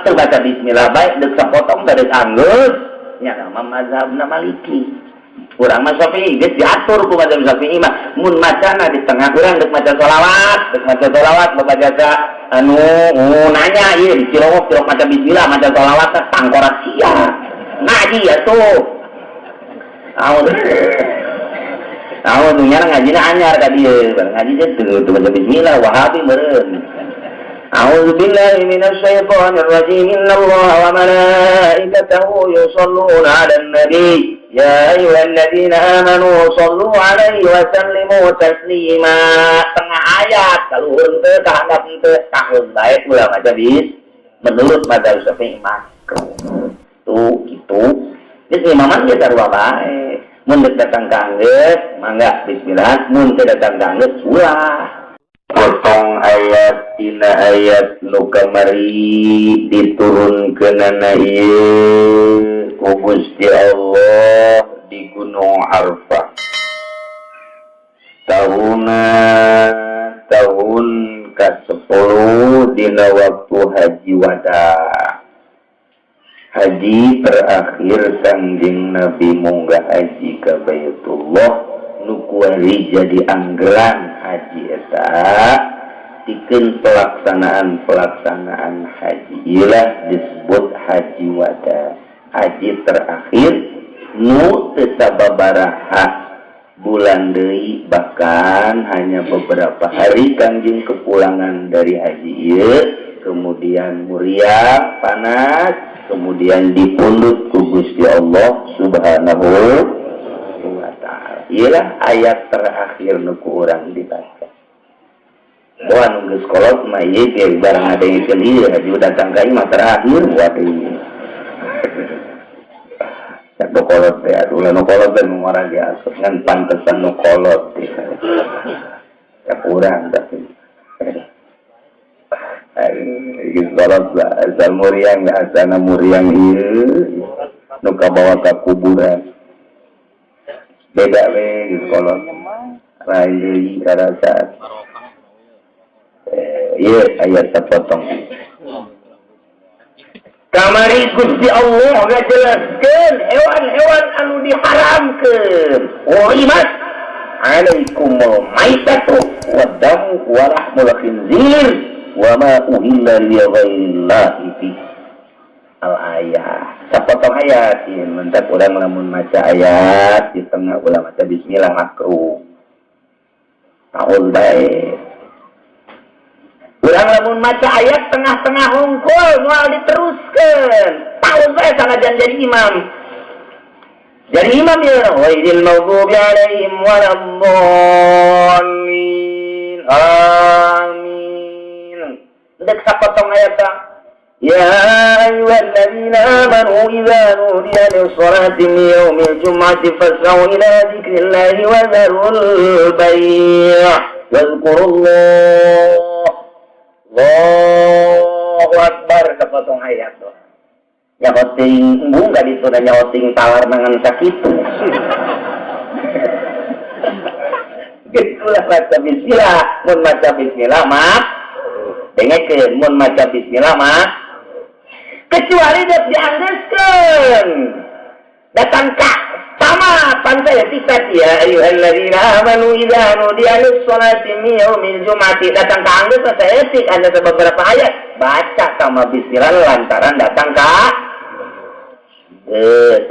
teu baca bismillah bae deuk sapotong teh deuk anggeus nya mah mazhabna Maliki. Urang mah Syafi'i geus diatur ku mazhab Syafi'i mah mun macana di tengah urang deuk maca sholawat baca anu nanya ieu di Cilongok cilok maca bismillah maca sholawat teh tangkorak sia. Ngaji ya tuh. Amun dunya ngajina anyar ka dieu, ngaji teh teu maca bismillah Wahabi meureun. A'udzu billahi minasyaitonir rajim. Innallaha wa malaikatahu yusholluna 'alan nabi. Ya ayyuhalladzina amanu shollu 'alaihi wa sallimu taslima. Tengah ayat kaluhur teu kahandap teu tahun bae ulah maca bis menurut mazhab Syafi'i makruh. Tuh gitu. Geus imaman ge sarua bae. Mun geus datang ka anggeus mangga bismillah, mun teu datang ka anggeus ulah. Potong ayat tina ayat nu kamari diturunkeunana ieu ku Gusti Allah di Gunung Arfah. Tahun ke-10 dina waktu haji wada. Haji terakhir Kangjeng Nabi munggah haji ka Baitullah nu kuari jadi anggeran haji eta tikeun pelaksanaan haji ilah disebut haji wada, haji terakhir nu teu sababaraha bulan deui bahkan hanya beberapa hari Kangjeng kepulangan dari haji ieu kemudian muriang panas kemudian dipundhut ku Gusti Allah Subhanahu wa ta'ala. Iyalah ayat terakhir nu ku urang dibaca. Wah nu geus kolot mah ieu ge barang ngadengekeun ieu haji datang ka imah terakhir waduh. Cak nu kolot teh aduh nu kolot teh nu ngora ge asup ngan pantesan nu kolot teh. Cak urang tapi. Geus kolot asal muriang asana muriang ieu nu kabawa ka kuburan. Beda we geus kolot. Lain deui karasa. Ieu ayat sapotong. Kamari Gusti Allah ngajelaskeun hewan-hewan anu diharamkeun. Hurimat alaikumul maitatu wad-damu wa lahmul khinzir wa ma uhilla li ghairillahi fi. Al ayat. Sapotong ayat ieu mentak urang lamun maca ayat di tengah ulah maca bismillah makruh. Taul bae. Urang lamun maca ayat tengah-tengah hungkul moal diteruskeun. Taul bae sanajan jadi imam. Jadi imam ya ghairil maghdubi alaihim waladdallin. Amin. Dek sapotong ayat tah. Ya ayyuhalladzina amanu idza nudiya lis-salati min yaumil jum'ati fas'au ila dzikrillahi wa dzarul bai' wadhkurullah. Allahu akbar sapotong ayat tuh. Nyahoting embung ka ditu da nyahoting talar nangan sakitu. Gitulah maca bismillah, mun maca bismillah mah dengekeun mun maca bismillah mah kecuali dek dianggeuskeun. Datang ka sama pantai tiket ya ayyuhalladzina amanu idza nudiya lis-salati min yaumil jum'ati datang ka anggeus saeutik ada beberapa ayat baca sama bismillah lantaran datang ka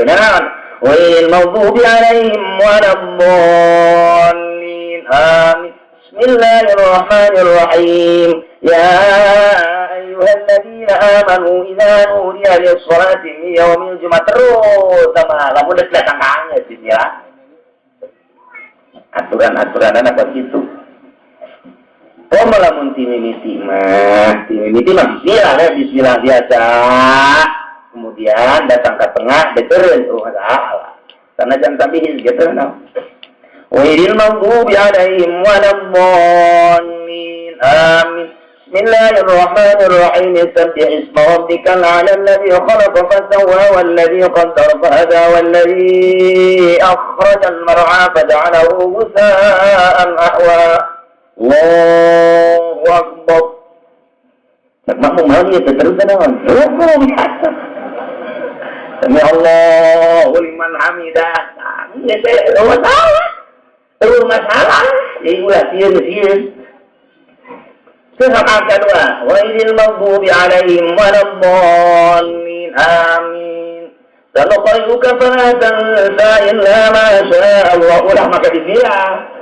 benar wal maghdubi alaihim waladdallin. Amin. Bismillahirrahmanirrahim. Ya ayyuhalladzina amanu idza nudiya lis-salati min yaumil jum'ah terus sama lamun geus datang ka anggeus bismillah. Aturan-aturanana begitu. Oh lamun timimiti mah bismillah ya bismillah biasa. Kemudian datang ke tengah deteureun oh salah. Sanajan tabihin gitu nah. Ghairil maghdubi alaihim waladdallin. Amin. Bismillahirrahmanirrahim. Sabbih isma rabbikal a'la alladzi khalaqa fasawwa walladzi qaddara fahada walladzi akhrajal mar'a faja'alahu ghusaa'an ahwa. Allahu akbar. Cek makmum mau dia terus naon? Ruku biasa. Sami Allahu liman hamidah. Geus masalah. Terus masalah. Jadi ulah sieun sieun. Rakaat kedua, ghairil maghdubi alaihim waladdallin. Amin. Sanuqri'uka fala tansa illa ma syaa Allah. Ulah maka bismillah.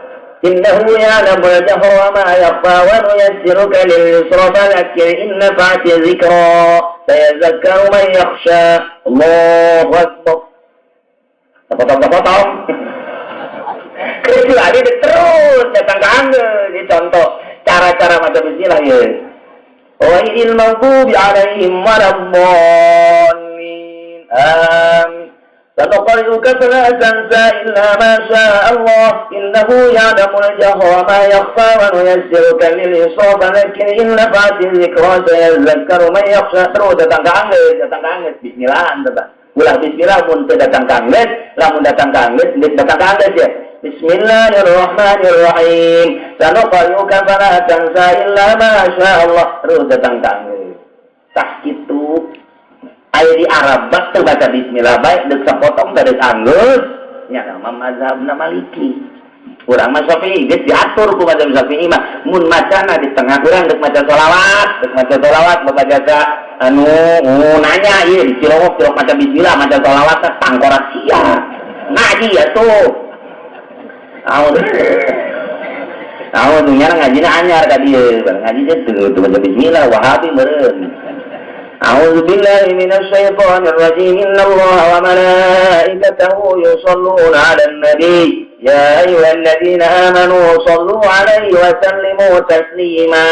Innahu ya'lamul jahra wa ma yakhfa wa nuyassiruka lil yusra fadhakkir in nafa'ati dzikra sayadhakkaru man yakhsha. Allahu akbar. Potong-potong. Kecuali terus datang ke angge. Ini contoh cara-cara macam bismillah ya. Ghairil maghdubi alaihim waladdallin. Amin. Sanuqri'uka fala tansa illa ma syaa Allah. Innahu ya'lamul jahra wa ma yakhfa wa nuyassiruka lil yusra fadhakkir in nafa'ati dzikra sayadhakkaru man yakhsha. Terus datang ke angge, datang ke angge bismillah tetap. Ulah bismillah mun teu datang ka angge, lamun datang ka angge, geus datang ka angge ya. Bismillahirrahmanirrahim. Sanuqri'uka fala tansa illa ma syaa Allah. Terus datang ka angge. Tah kitu. Aya di Arab teu baca bismillah bae deuk sapotong teh deuk anggeus. Nya mah mazhabna Maliki. Urang mah Syafi'i geus diatur ku mazhab Syafi'i mah mun macana di tengah urang deuk maca sholawat, deuk maca sholawat babajaza anu nanya ieu di Cilongok cilok maca bismillah maca sholawat teh tangkorak sia. Ngaji atuh. Tahu dunya ngajina anyar ka dieu, ngaji teh teu maca bismillah Wahabi meureun. A'udzu billahi minasyaitonir rajim. Innallaha wa malaikatahu yusholluna 'alan nabi. Ya ayyuhalladzina amanu shollu 'alaihi wa sallimu taslima.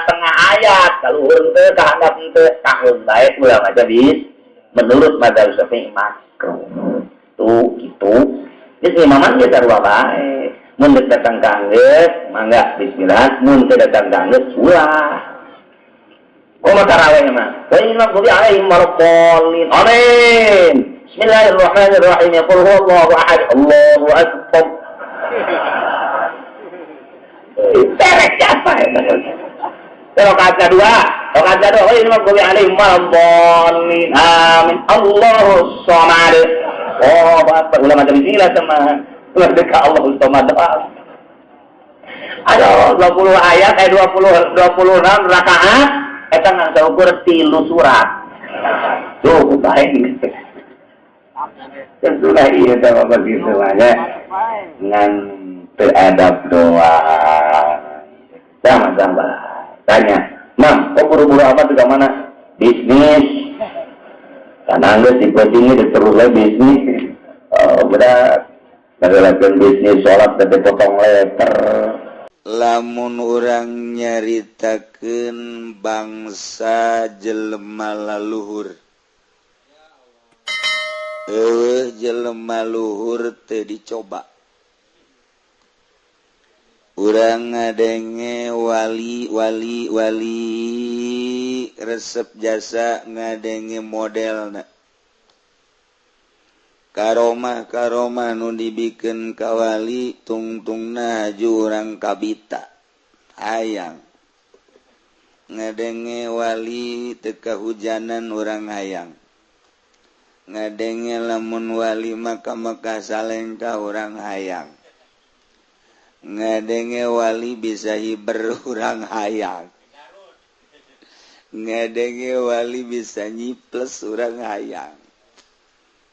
Tengah ayat kaluhur teu ka handap teu tahun bae ulah maca bis. Menurut mazhab Syafi'i makruh. Tuh kitu. Geus imaman ge sarua bae. Mun geus datang ka anggeus, mangga bismillah, mun teu datang ka anggeus ulah. Kuma tarawih mah. Wa inna maghdubi alaihim waladdallin. Amin. Bismillahirrahmanirrahim. Qul huwallahu ahad. Allahu akbar. Terek siapa ya? Rakaat kedua, rakaat kedua. Wa inna maghdubi alaihim waladdallin. Amin. Allahus samad. Oh, akbar. Ulah macam bismillah sama. Ulah dekat Allahus samad. Aduh, 20 ayat 26 rakaat. Eta ngan saukur 3 surat. Tuh, bae gitu. Tentulah iya sama begitu aja. Ngan teradab doang. Sama-sama. Tanya, "Mam, kok buru-buru amat ke mana?" Bisnis. Karena geus di ini terus lagi bisnis. Oh, berat. Ngagelakeun bisnis salat teh dipotong leper. Lamun urang nyaritakeun bangsa jelema laluhur, eueuh jelema luhur teu dicoba. Urang ngadenge wali wali wali resep jasa ngadenge modelna karomah karomah nu dibikeun ka wali tungtungna haju urang kabita hayang ngadenge wali teu kahujanan urang hayang ngadenge lamun wali maka Mekah salengka urang hayang ngadenge wali bisa hiber urang hayang ngadenge wali bisa nyiples urang hayang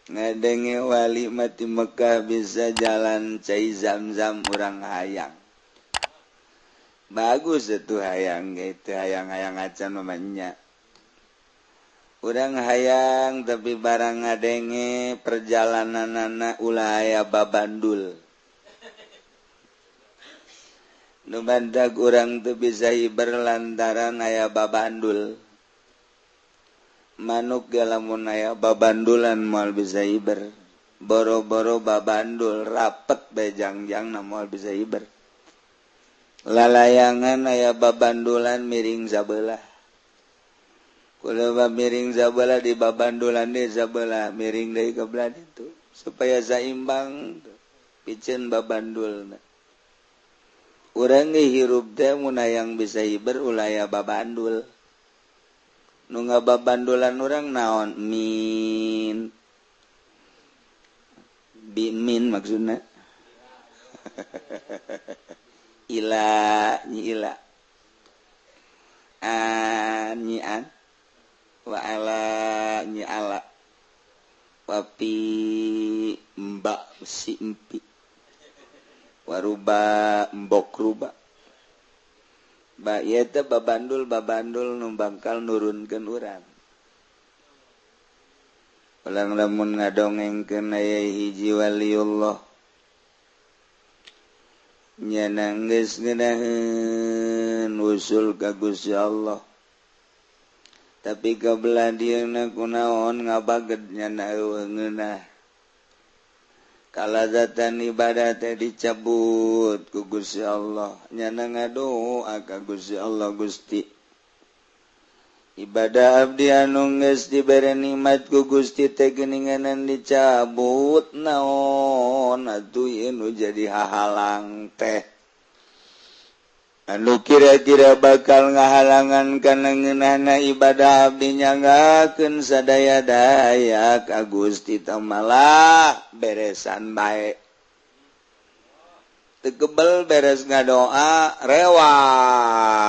ngadenge wali mati Mekah bisa jalan cai zam-zam urang hayang. Bagus itu hayang gitu, hayang-hayang acan namanya. Urang hayang tapi barang ngadenge perjalanan anak ulah aya babandul. Nu bandag urang teu bisa hiber lantaran aya babandul. Manuk ge lamun aya babandulan moal bisa hiber. Boro-boro babandul rapet bae jangjangna moal bisa hiber. Lalayangan aya babandulan miring sabelah. Kulo miring sabelah di babandulan deui sabelah miring deui ka belah ditu supaya saimbang piceun babandulna. Urang ge hirup teh mun hayang bisa hiber ulah aya babandul. Nu ngababandulan urang naon min bimin maksudna ila nyi ila an nyi an wa ala nyi ala wapi mbak si empi waruba mbok ruba ba ieu teh babandul babandul nu bangkal nurunkeun urang. Ulang lamun ngadongengkeun aya hiji waliullah nyana geus ngeunaheun usul ka Gusti Allah tapi kabelah dieuna kunaon ngabaged nyana eueuh ngeunah kalazatan ibadah teh dicabut ku Gusti Allah nyana ngadoa ka Gusti Allah Gusti ibadah abdi anu geus dibere nikmat ku Gusti teh geuninganan dicabut naon atuh ieu nu jadi hahalang teh anu kira-kira bakal ngahalangan kana ngeunahna ibadah abdi nyanggakeun sadaya-daya ka Gusti teh malah beresan bae teu kebel beres ngadoa rewak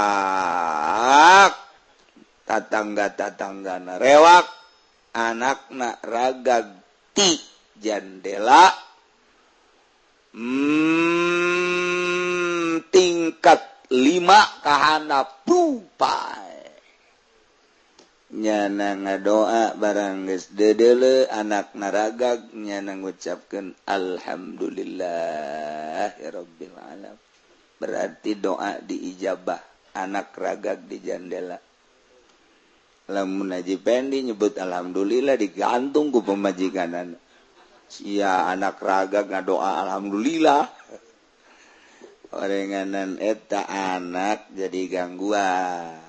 tatangga-tatanggana rewak anakna ragag ti jandela tingkat 5 kahana pupai nyana ngadoa barang geus dedeule anakna ragag nyana ngucapkeun alhamdulillahirabbil alamin berarti doa diijabah anak ragag di jandela. Lamun Haji Pendi nyebut alhamdulillah digantung ku pemajikanana. Sia anak raga ngadoa alhamdulillah. Orenganan eta anak jadi gangguan.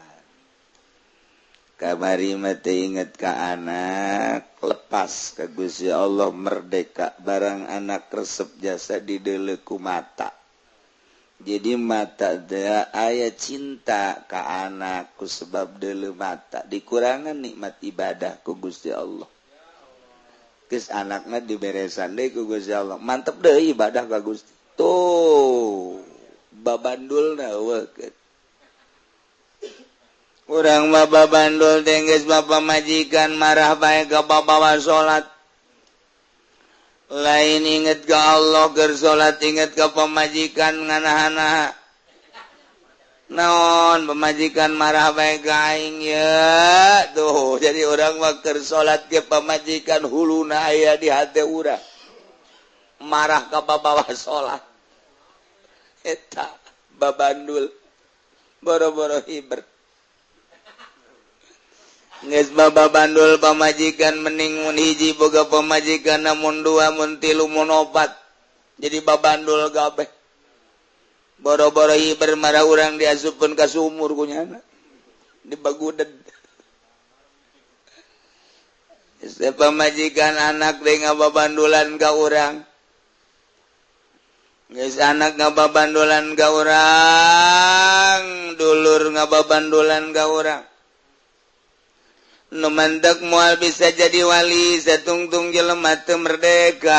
Kamari mah teu inget ka anak, lepas ka Gusti Allah merdeka barang anak resep jasa dideuleu ku mata. Jadi mata teh aya cinta ka anak ku sebab deuleu mata dikurangan nikmat ibadah ku Gusti Allah. Geus anakna diberesan deui ku Gusti Allah. Mantep deui ibadah ka Gusti. Tuh babandulna eueuh. Urang mah babandul teh geus bapa majikan marah bae ka babawa salat. Lain inget ke Allah keur salat inget ke pemajikan nganahana naon pemajikan marah bae ka aing ye tuh jadi urang mah keur salat ke pemajikan huluna aya di hate urang marah ka babawa salat eta babandul boro-boro hiber geus babandul pamajikan mending mun hiji boga pamajikan mun dua mun tilu mun opat jadi babandul kabeh boro-boro hiber marah urang diasupkeun ka sumur ku nyana dibaguded geus pamajikan anak deui ngababandulan ka urang geus anak ngababandulan ka urang dulur ngababandulan ka urang nu mantek moal bisa jadi wali satungtung jelema teu merdeka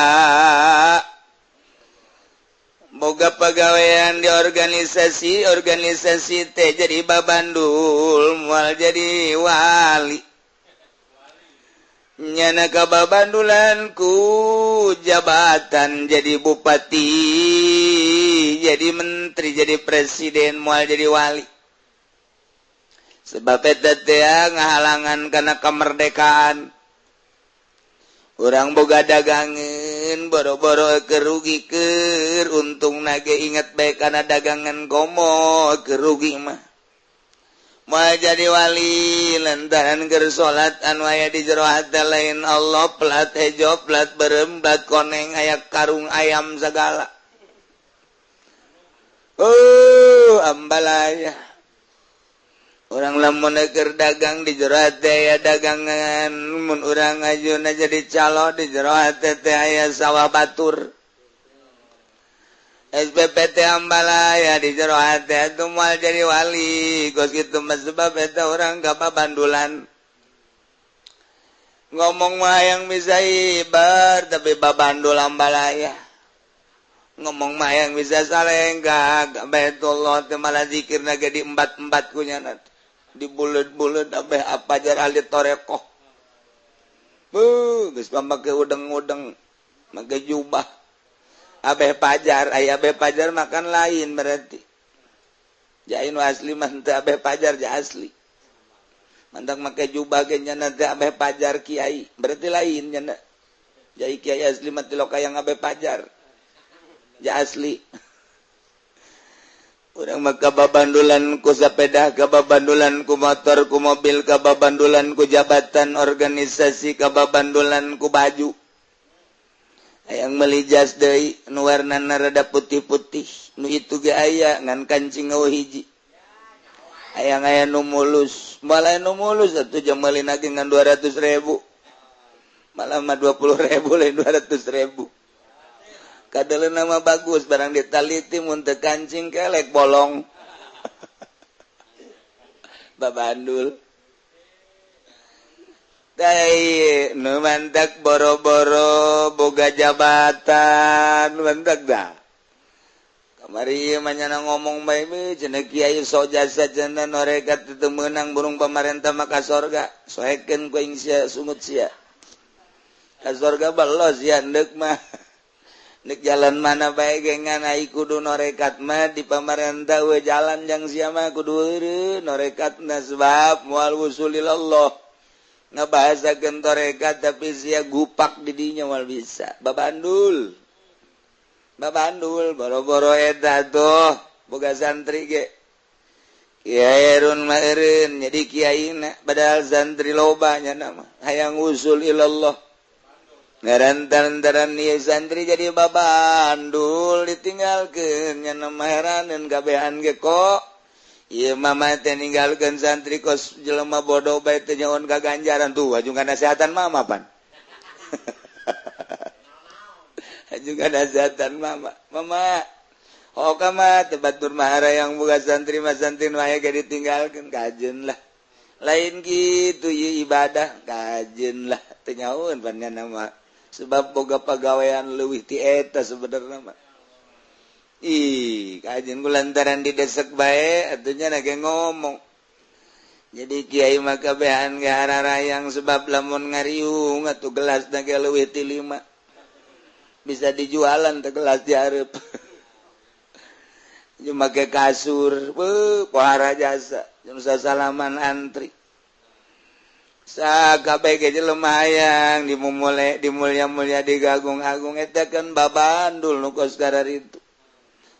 boga pagawean di organisasi organisasi teh jadi babandul moal jadi wali nyana ka babandulan ku jabatan jadi bupati jadi menteri jadi presiden moal jadi wali sebab eta teh ngahalangan kana kemerdekaan urang boga dagangan boro-boro kerugi keur untung nage inget bae kana dagangan komo kerugi mah moal jadi wali lantaran keur salat anu aya di jero hate lain Allah plat hejo plat berem plat koneng aya karung ayam segala oh ambalaya Orang lamun keur dagang di jero hate aya dagangan mun urang ajuna jadi calo di jero hate teh aya sawah batur SPPT ambalaya di jero hate atuh moal jadi wali kos kitu mah sebab eta urang kababandulan. Ngomong mah yang bisa ibar tapi babandul ambalaya. Ngomong mah yang bisa salenggak Baitullah teh malah zikirna ge di embat-embat ku nyana. Dibuleud-buleud abeh apa jar ahli tarekoh. Beuh, geus pamake udeng-udeng, make jubah. Abeh pajar, aya abeh pajar makan lain berarti. Jain asli mah teu abeh pajar ja asli. Mantak make jubah ge nyana teh abeh pajar kiai, berarti lain nyana. Jai kiai asli mah tilok hayang abeh pajar. Ja asli. Urang mah kababandulan ku sepeda, kababandulan ku motor, ku mobil, kababandulan ku jabatan organisasi, kababandulan ku baju. Hayang meuli jas deui nu warnana rada putih-putih, nu itu ge aya ngan kancing eueuh hiji. Hayang aya nu mulus, malah nu mulus atuh jeung meulina ge ngan 200.000. Malah mah 20.000 lain 200.000. Kadeuleun nama bagus barang ditaliti mun teu kancing kelek bolong. Babandul. Tai nu mantak boro-boro boga jabatan mantak dah. Kamari mah nyana ngomong bae cenah kiai sok jasa cenah norekat teu meunang burung pamarentah mah ka sorga. Soekeun ku aing sia sungut sia. Ka sorga belos sia deuk mah. Nek jalan mana bae ge ngan ai kudu norekat mah di pamarentah we jalan jang sia mah kudu eureun norekatna sebab moal wusul ilallah. Ngabahasakeun torekat tapi sia gupak di dinya moal bisa. Babandul. Babandul boro-boro eta tuh boga santri ge. Kiai Erun mah eureun jadi kiaina padahal santri loba nya mah hayang wusul ilallah. Ngarantan-taran ieu santri jadi babandul ditinggalkeun nya mah heraneun kabehan ge kok. Ieu mama teh ninggalkeun santri kos jelema bodoh bae teh nyaon ka ganjaran tuh aju nasehatan mama pan. Aju nasehatan mama. Mama hoka mah teh batur mah yang boga santri mah santri nu aya ge ditinggalkeun kajeun lah. Lain kitu ieu ibadah kajeun lah teh nyaon pan nya mah. Sebab boga pagawean leuwih ti eta sebenarna mah. Ih, kajian ku lantaran didesek bae atunya na ge ngomong. Jadi kiai mah kabehan ge hararayang sebab lamun ngariung atuh gelas na ge leuwih ti 5. Bisa dijualan teh gelas di hareup. Jeung make kasur, beuh pohara jasa, jeung sasalaman antri. Sakabeh ge jelema hayang dimumule, dimulya-mulya, digagung-agung eta kan babandul nu kos kararitu.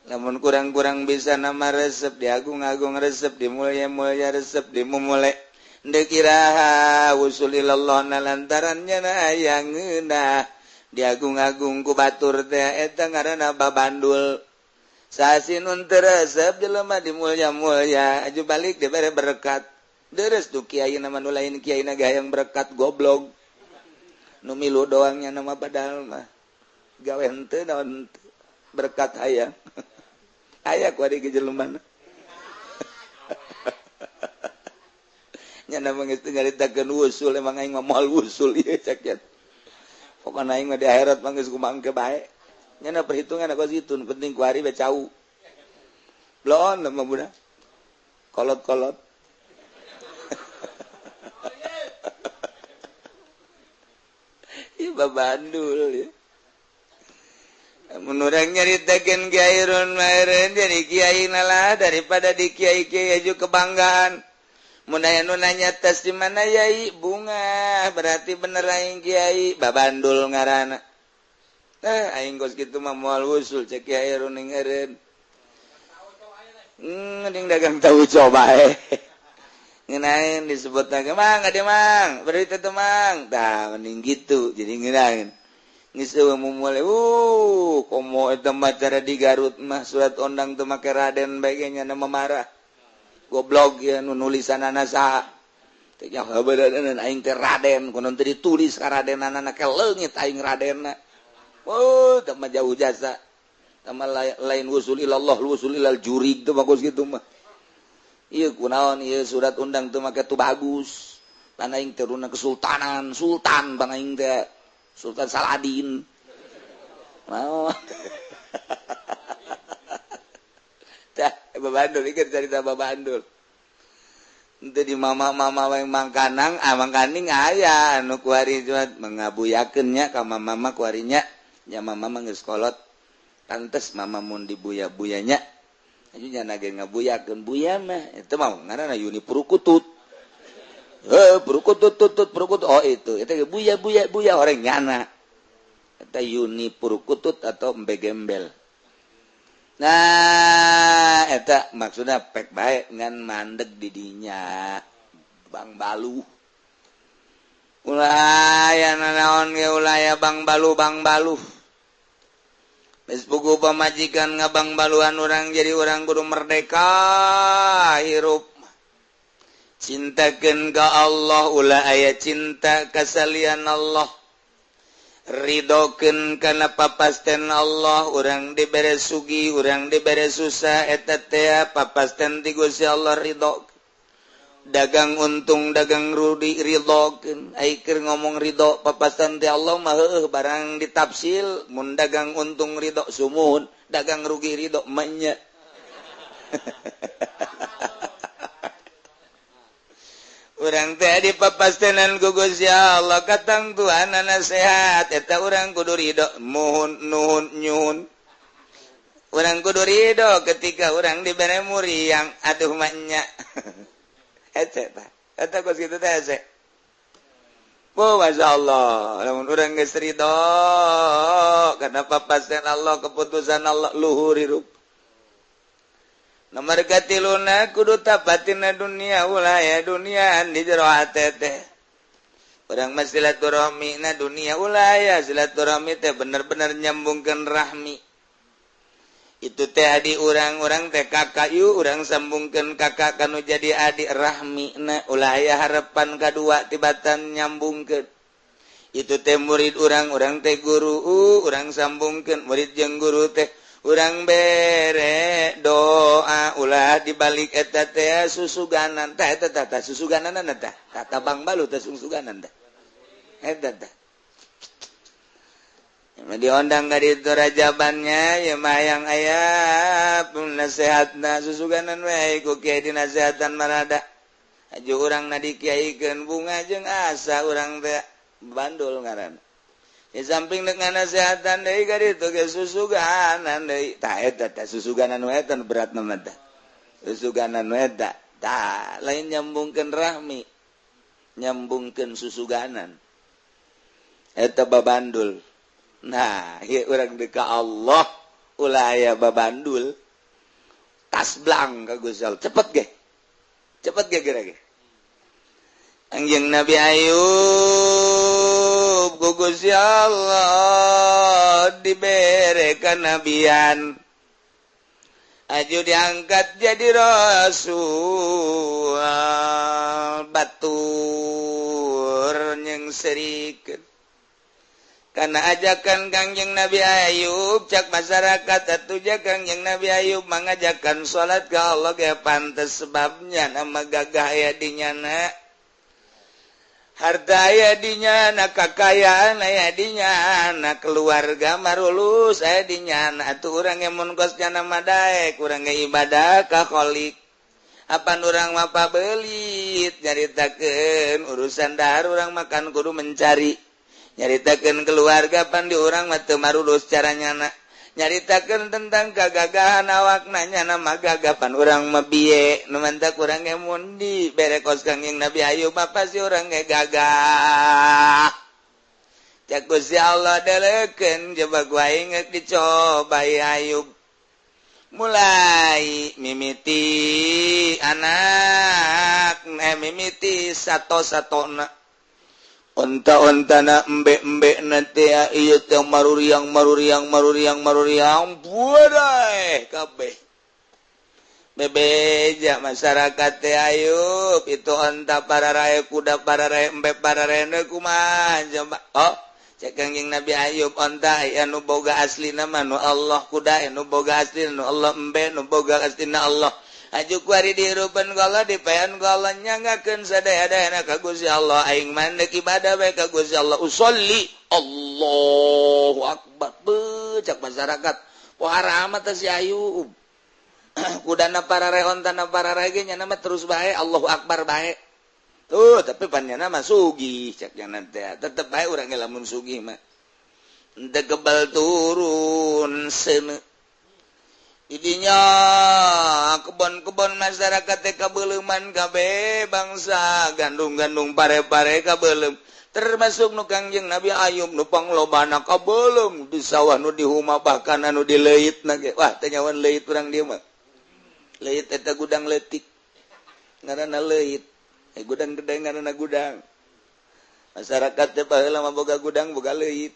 Lamun kurang-kurang bisa nama resep, diagung-agung resep, dimulya-mulya resep, dimumule. Ndek iraha wusul ilallah na lantarannya na hayang ngeunah. Diagung-agung ku batur teh eta ngaranna babandul. Sasinun teu resep jelema dimulya-mulya, aju balik dibere berkat. Deres tuh kiai nama nu lain kiai na hayang berkat goblok. Nu milu doangnya nama padahal mah gawe henteu naon berkat hayang. Aya ku ari ge jelema. Nya nama geus teu nyaritakeun wusul emang aing mah moal wusul ieu cak nya. Pokona aing mah di akhirat mah geus kumaha engke bae. Nya na perhitungan aku situ penting ku ari be cau. Bloon mah budak. Kolot-kolot. Ieu babandul ya. Mun urang nyaritakeun Kiai Run mah jadi kiai lah daripada di kiai-kiai aju kebanggaan. Mun aya nu nanya tes di mana yai bunga berarti bener aing kiai babandul ngaranna. Aing geus kitu mah moal wusul cek Kiai Run eureun. Mending dagang tahu coba bae. Ngeunaheun disebut lagi mang ade mang berarti teh mang tah mending gitu jadi ngeunaheun. Geus eueuh mumule komo eta mah cara di Garut mah surat ondang teu make Raden bae ge nya marah. Goblok ya nu nulisanana saha teh nya habeureunan aing teh Raden kunaon teu ditulis ka Radenana ke leungit aing Radenna. Oh teh mah jauh jasa. Teh mah lain wusul ilallah wusul ilal jurig teh bagus kitu mah. Ieu kunaon ieu surat undang teu make tu bagus. Pan aing turunna kesultanan, sultan bang aing teh. Sultan Saladin. Mau. Tah, babandul ieu cerita babandul. Henteu di mama-mama wae mangkanang, ah mangkaning aya anu kuari cuma mengabuyakeun nya ka mama kuarinya. Nya mama mah geus kolot. Pantes mama mun dibuya-buyanya. Aju nya ge ngabuyakeun buya mah. Itu mah ngaranna Yuni Purukutut. Heuh, purukutut tutut purukutut. Oh itu, eta ge buya buya buya orang nyana. Eta Yuni Purukutut atau embe gembel. Nah, eta maksudna pek bae ngan mandeg di dinya Bang Balu. Ulah aya nanaon ge ulah aya Bang Balu Bang Balu. Geus puguh pamajikan ngabang baluan urang jadi urang kudu merdeka hirup. Cintakeun ka Allah ulah aya cinta ka salian Allah. Ridokeun kana papasten Allah, urang dibere sugi, urang dibere susah eta teh papasten ti Gusti Allah ridho. Dagang untung, dagang rugi ridhokeun. Ai keur ngomong ridho papasten ti Allah mah heueuh barang ditafsil mun dagang untung ridho sumuhun, dagang rugi ridho manya. Urang teh dipapastenan ku Gusti Allah katang tuanana sehat eta urang kudu ridho muhun nuhun nyuhun. Urang kudu ridho ketika urang dibere muriang aduh manya. Hese tah eta kos kitu teh hese. Oh masyaallah lamun urang geus ridho kana papasten Allah keputusan Allah luhur hirup. Nomor katiluna kudu tapatina dunia ulah ya dunia di jero hate teh. Urang mah silaturahmi na dunia ulah ya silaturahmi teh bener-bener nyambungkeun rahmi. Itu teh adi urang-urang teh kakak yu urang sambungkeun kakak kanu jadi adik rahmi na ulah ya harapan kadua tibatan nyambungkeun. Itu teh murid urang-urang teh guru urang sambungkeun murid jeung guru teh urang bere doa ulah dibalik eta teh susuganan tah eta tah susuganan tah kata Bang Balu teh susuganan tah eta tah diondang ka ditu rajabannya ya mah yang aya pun nasihatna susuganan we ku kiai dinasehatan marada aju urang na dikiaikeun bunga jeung asa urang teh bandul ngaranna. Di samping dengan nasehatan deui ka ditu ge susuganan deui tah eta tah susuganan we eta berat mah tah susuganan we eta tah lain nyambungkeun rahmi nyambungkeun susuganan eta babandul. Nah ieu urang deui ka Allah ulah aya babandul tas blang ka Gusti Allah cepet ge geura ge Anjing Nabi Ayub ku Gusti Allah dibere kanabian aju diangkat jadi rasul batur nyeng serikeun karena ajakan Kangjeng Nabi Ayub cak masyarakat atuh ja Kangjeng Nabi Ayub mengajakan salat ka Allah ge pantes sebabnya nama gagah aya di nyana harta aya di nyana kakayaan aya di nyana keluarga marulus aya di nyana atuh urang ge mun kos nyana mah daek urang ge ibadah ka Khalik apan urang mah pabelit nyaritakeun urusan dahar urang makan kudu mencari nyaritakeun keluarga pan di urang mah teu marulus cara nyana nyaritakeun tentang kagagahan awakna nyana mah gagah pan urang mah bieu nu mantak urang ge mun dibere kos Kangjeng Nabi Ayub mah pasti urang ge gagah. Cak Gusti Allah deleukeun coba ku aing geus dicoba Ayub mulai mimiti anak mimiti sato-satona onta-ontana embe-embe nanti ieu teh maruriang maruriang maruriang maruriang buadai kabeh bebeja masyarakat teh Ayub itu onta para rae kuda para rae embe para rae kumaha coba oh cek Kangjeng Nabi Ayub onta anu boga aslina mah nu Allah kuda anu boga aslina nu Allah embe nu boga aslina Allah Aju kuari dihirupan ku Allah dipayan ku Allah nyanggakeun sadaya-dayana ka Gusti Allah aing mandek ibadah bae ka Gusti Allah usolli Allahu akbar becak masyarakat pohara amat si Ayub kudana para reon tanah para rege nya nama terus bae Allahu akbar bae tuh tapi panjana mah sugih cak nya teh tetep bae urang ge lamun sugih mah henteu kebal turun seuneu idinya kebon-kebon masyarakat teh kabeuleman kabeh bangsa gandung-gandung pare-pare kabeuleum termasuk nu Kangjeng Nabi Ayub nu panglobana kabeuleum di sawah nu di huma bahkan anu di leuit na ge wah teh nyawan leuit urang dieu mah leuit eta gudang leutik ngaranna leuit gudang gede ngaranna gudang masyarakat teh baheula mah boga gudang boga leuit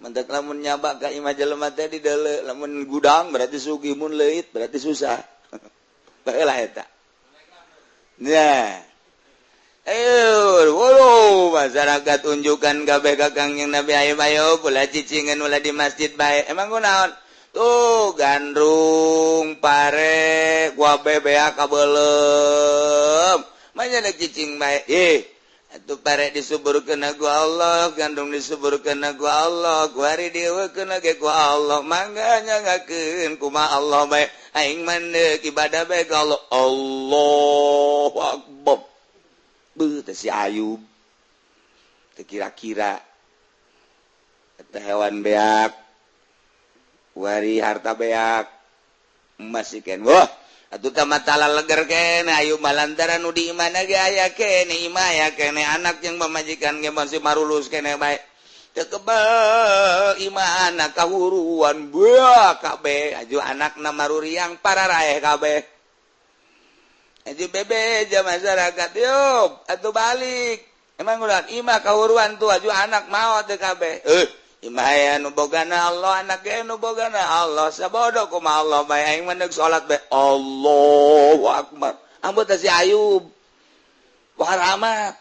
mentak lamun nyabak ka imah jelema teh di deuleu lamun gudang berarti sugih mun leuit berarti susah baheula eta nah ayo wolo masyarakat unjukan kabeh ka Kangjeng Nabi Ayub ayo ulah cicingan ulah di masjid bae emang kunaon tuh gandrung pare gua bebea kabeuleum manya cicing bae ih atuh pare disuburkeun ku Allah gandum disuburkeun ku Allah kuari dieuwekeun ge ku Allah mangga nyangakeun kumaha Allah bae aing mandek ibadah bae ka Allah Allahu akbar beuh teh si Ayub teu kira-kira eta hewan beak kuari harta beak emas ikan wah atuh tamatala leger kene ayu malantaran nu di imana ge aya kene imah aya kene anak yang pamajikan ge masih marulus kene bae teu kebel imah anak kahuruan buah kabeh aju anakna maruriang pararaeh kabeh aju bebe ja masyarakat yeup atuh balik emang ulah imah kahuruan tuh aju anak maot teu kabeh imah aya nu bogana Allah anak ge nu bogana Allah sabodo kumaha Allah bae aing mah salat bae Allahu akbar ambut si Ayub pohara amat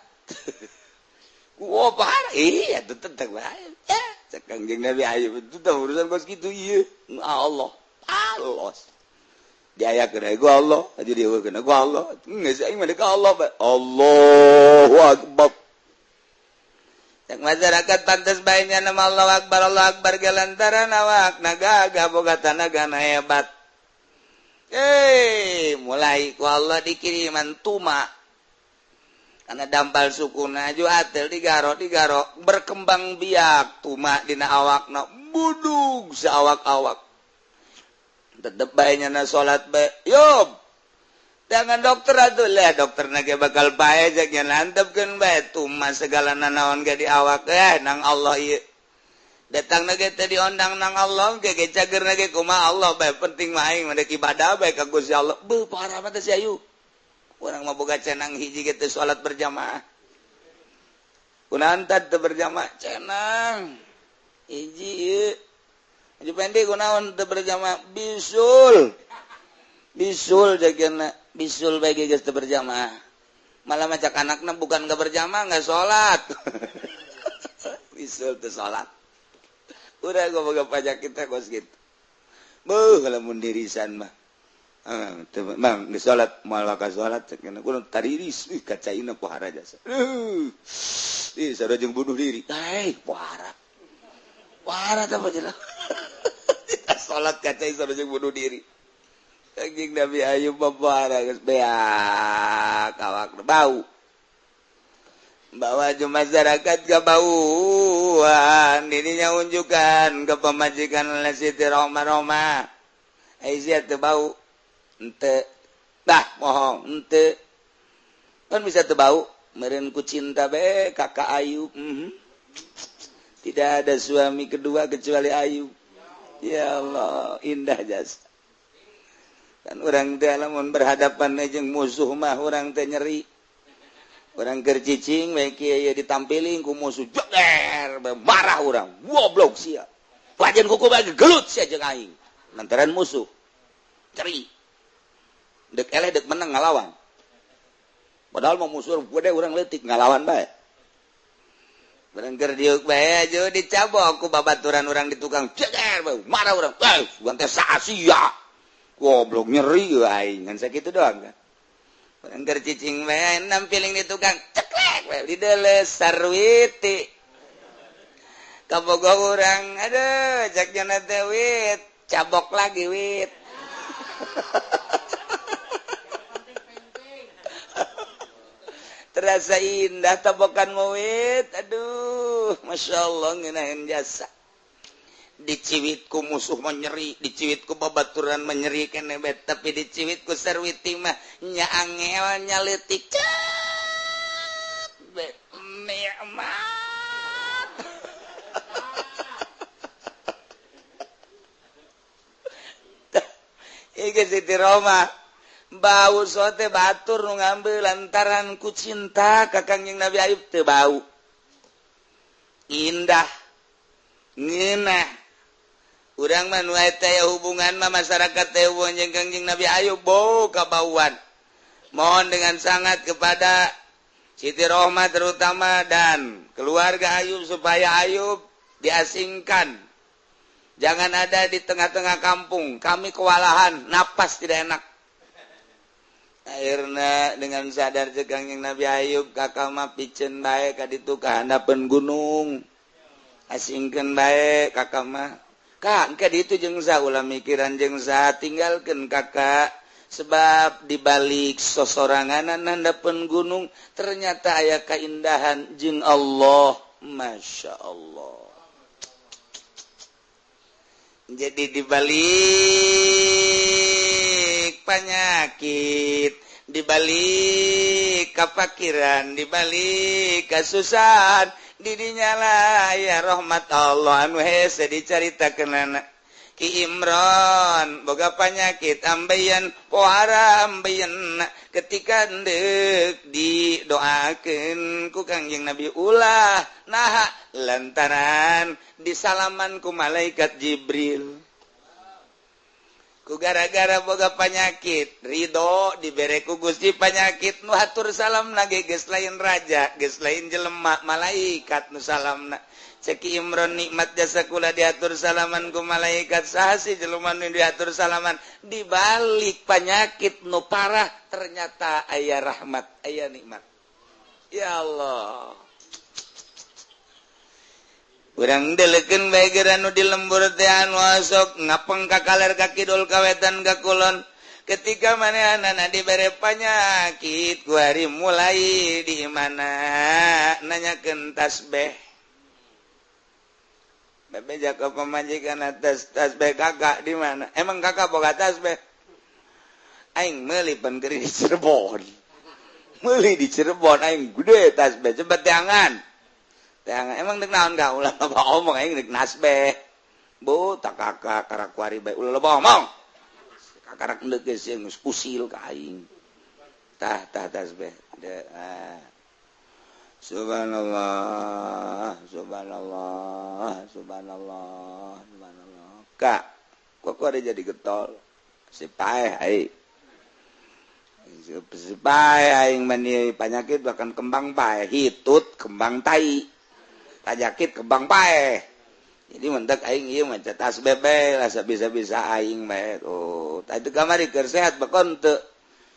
wah pohara iya teu tetep bae ya cek Kangjeng Nabi Ayub itu teh urusan kos kitu ieu Allah Allah diayakeun ku Allah aju dieuwekeun ku Allah geus aing mah ka Allah bae Allahu akbar masyarakat pantas baiknya nama Allah akbar gelantaran awak naga boga tanaga hebat mulai ku Allah dikiriman tuma karena dampal sukuna aju atel digaro berkembang biak tuma dina awakna budug saawak-awak tetep baiknya na salat bae yob jangan dokter atuh lah dokter nage bakal bae jeung nantepkeun bae tuma segala nanaon ge di awak nang Allah ieu datang nage teh diondang nang Allah ge ge cager nage kumaha Allah bae penting mah aing mah ibadah bae ka Gusti Allah beuh parah mah teh si Ayu urang mah boga cenang hiji ge teh salat berjamaah kunaon teh berjamaah cenang hiji ieu aju pendek kunaon teh berjamaah bisul bisul jagana bisul bae geus teu berjamaah malah macak anakna bukan gak berjamaah nggak salat bisul teu salat udah gua boga pajak kita kos gitu beuh lamun dirisan mah teu mang geus salat moal ka salat cek kudu tariris ih kacaina pohara jasa ih sarua jeung bunuh diri eh pohara pohara teh jelas salat kacai sarua jeung bunuh diri Kangjeng Nabi Ayub babara geus beak awak bau bawa masyarakat kebauan dirinya unjukkan ke pemajikan Siti Roma Aisyah teu bau henteu bah bohong henteu kan bisa teu bau meureun ku cinta bae kakak Ayub Tidak ada suami kedua kecuali Ayub ya Allah indah jasa kan orang teh lamun berhadapan jeung musuh mah orang teh nyeri orang keur cicing we kieu ditampiling ku musuh jeger marah urang goblok sia wajan kuku bae gelut sia jeung aing lantaran musuh ceri dek eleh dek menang ngalawan padahal mah musuh gede urang leutik ngalawan bae barang keur diuk bae aja dicabok ku babaturan urang di tukang jeger marah urang eh urang teh sia Goblok nyeri aing ngan sakitu doang kan. Urang keur cicing bae nampiling di tukang ceklek we di deles sarwiti. Kabogoh urang aduh cek nya teh wit cabok lagi wit. Terasa indah tabokan mawit, aduh Masya Allah ngenahin jasa. Diciwitku musuh menyeri, diciwitku babaturan menyeri keneh bet, tapi diciwitku sarwiti mah nya angel nya leutik cet nikmat. Ieu Siti Roma bau sote batur nu ngambil lantaran ku cinta ka Kangjeng Nabi Ayub teu bau. Indah ngeunah. Urang mah nu eta aya hubungan mah masyarakat teh hubungan jeung Kangjeng Nabi Ayub bau kabauan. Mohon dengan sangat kepada Siti Rohmah terutama dan keluarga Ayub supaya Ayub diasingkan. Jangan ada di tengah-tengah kampung. Kami kewalahan, napas tidak enak. Akhirna dengan sadar cek Kangjeng Nabi Ayub kakak mah piceun bae ka ditu ka handapeun gunung. Asingkeun bae kakak mah. Kak, engke ditu jeung saha ulah mikiran jeung saha tinggalkeun kakak. Sebab dibalik sosoranganan handapeun gunung ternyata aya kaindahan jeung Allah. Masya Allah. Jadi dibalik penyakit, dibalik kefakiran, dibalik kesusahan, didinya lah ya rahmat Allah anu hese dicaritakeunana. Ki Imron boga penyakit ambeien pohara ambeien ketika deuk didoakeun ku Kangjeng Nabi ulah naha lantaran disalaman ku malaikat Jibril. Ku gara-gara boga penyakit ridho dibere ku Gusti penyakit nu hatur salam lagi geus lain raja geus lain jelema malaikat nu salamna. Ceki Imron nikmat jasa kula diatur salaman ku malaikat saha sih jelema nu diatur salaman dibalik penyakit nu parah ternyata aya rahmat aya nikmat. Ya Allah. Urang deleukeun bae geura nu di lembur teh anu sok ngapeng ka kaler ka kidul ka wetan ka kulon. Ketika manehanana dibere panyakit ku hari mulai di mana nanyakeun tasbih. Bebe jaga pemajikan atas tasbih kakak di mana? Emang kakak boga tasbih? Aing meuli pan keur di Cirebon. Meuli di Cirebon aing gede tasbih cepet teangan. Teangan emang dek naon ka ulah loba omong aing dek nasbeh. Bu tak kakak karak kuari bae ulah loba omong. Kakarak endek geus geus usil ka aing. Tah tah tasbih. Subhanallah, subhanallah, subhanallah, subhanallah. Kak, kok ada jadi getol? Si paeh aing. Si paeh aing mani penyakit bahkan kembang paeh, hitut kembang tai. Penyakit kembang paeh. Jadi mentek aing ieu mah tasbih bae lah sabisa-bisa aing bae. Oh, tadi kamari keur sehat bakon teu.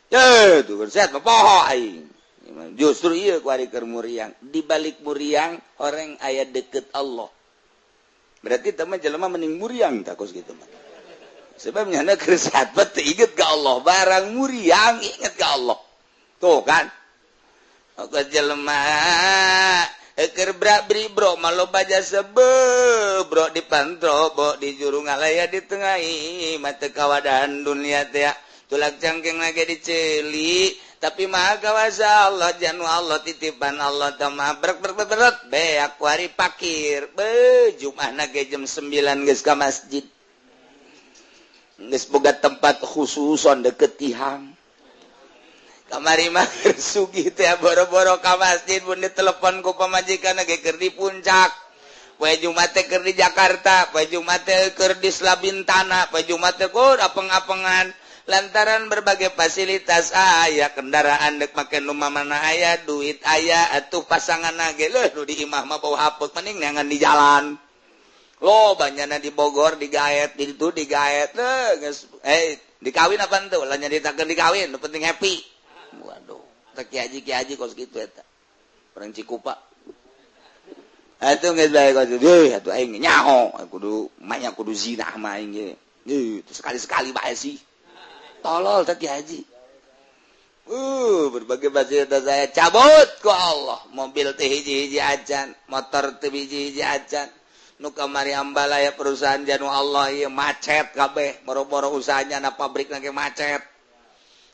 Ye, tuh keur sehat mah poho aing. Justru iya ku ari keur muriang. Di balik muriang orang aya deket Allah. Berarti teman jelema mending muriang takos gitu mah. Sebab nyana keur sehat teu inget ka Allah, barang muriang inget ka Allah. Tuh kan. Oke jelema keur bra-bri bro mah loba jasa bro di pantro bo di juru ngalaya di tengahi mah teu kawadahan dunia teh. Tulak cangkeng lagi diceli tapi maha kawasa Allah janu Allah titipan Allah tamah brek brek brek beak wari pakir be Jumat ge jam 9 geus ka masjid geus boga tempat khususon deket tihang kamari mah sugih teh boro-boro ka masjid mun ditelepon ku pamajikan ge keur di puncak poe Jumat teh keur di Jakarta poe Jumat teh keur di Selabintana poe Jumat teh kur apeng-apengan lantaran berbagai fasilitas aya kendaraan dek make nu mana aya duit aya atuh pasangan ge leuh nu di imah mah bau hapeuk mending neangan di jalan lo banyana di Bogor digaet di ditu digaet leuh geus Dikawin apa henteu? Lah nyaritakeun dikawin, nu penting happy. Waduh, teh kiai haji kos kitu eta. Orang Cikupa. Atuh geus bae kos deui atuh aing nyaho, kudu manya kudu zina mah aing ge. Deui sekali-sekali bae sih. Tolol teh kiai haji. Berbagai fasilitas saya cabut ku Allah. Mobil teh hiji-hiji acan, motor teh hiji-hiji acan. Nu kamari ambalaya perusahaan janu Allah ieu macet kabeh, boro-boro usahanya na pabrik lagi macet.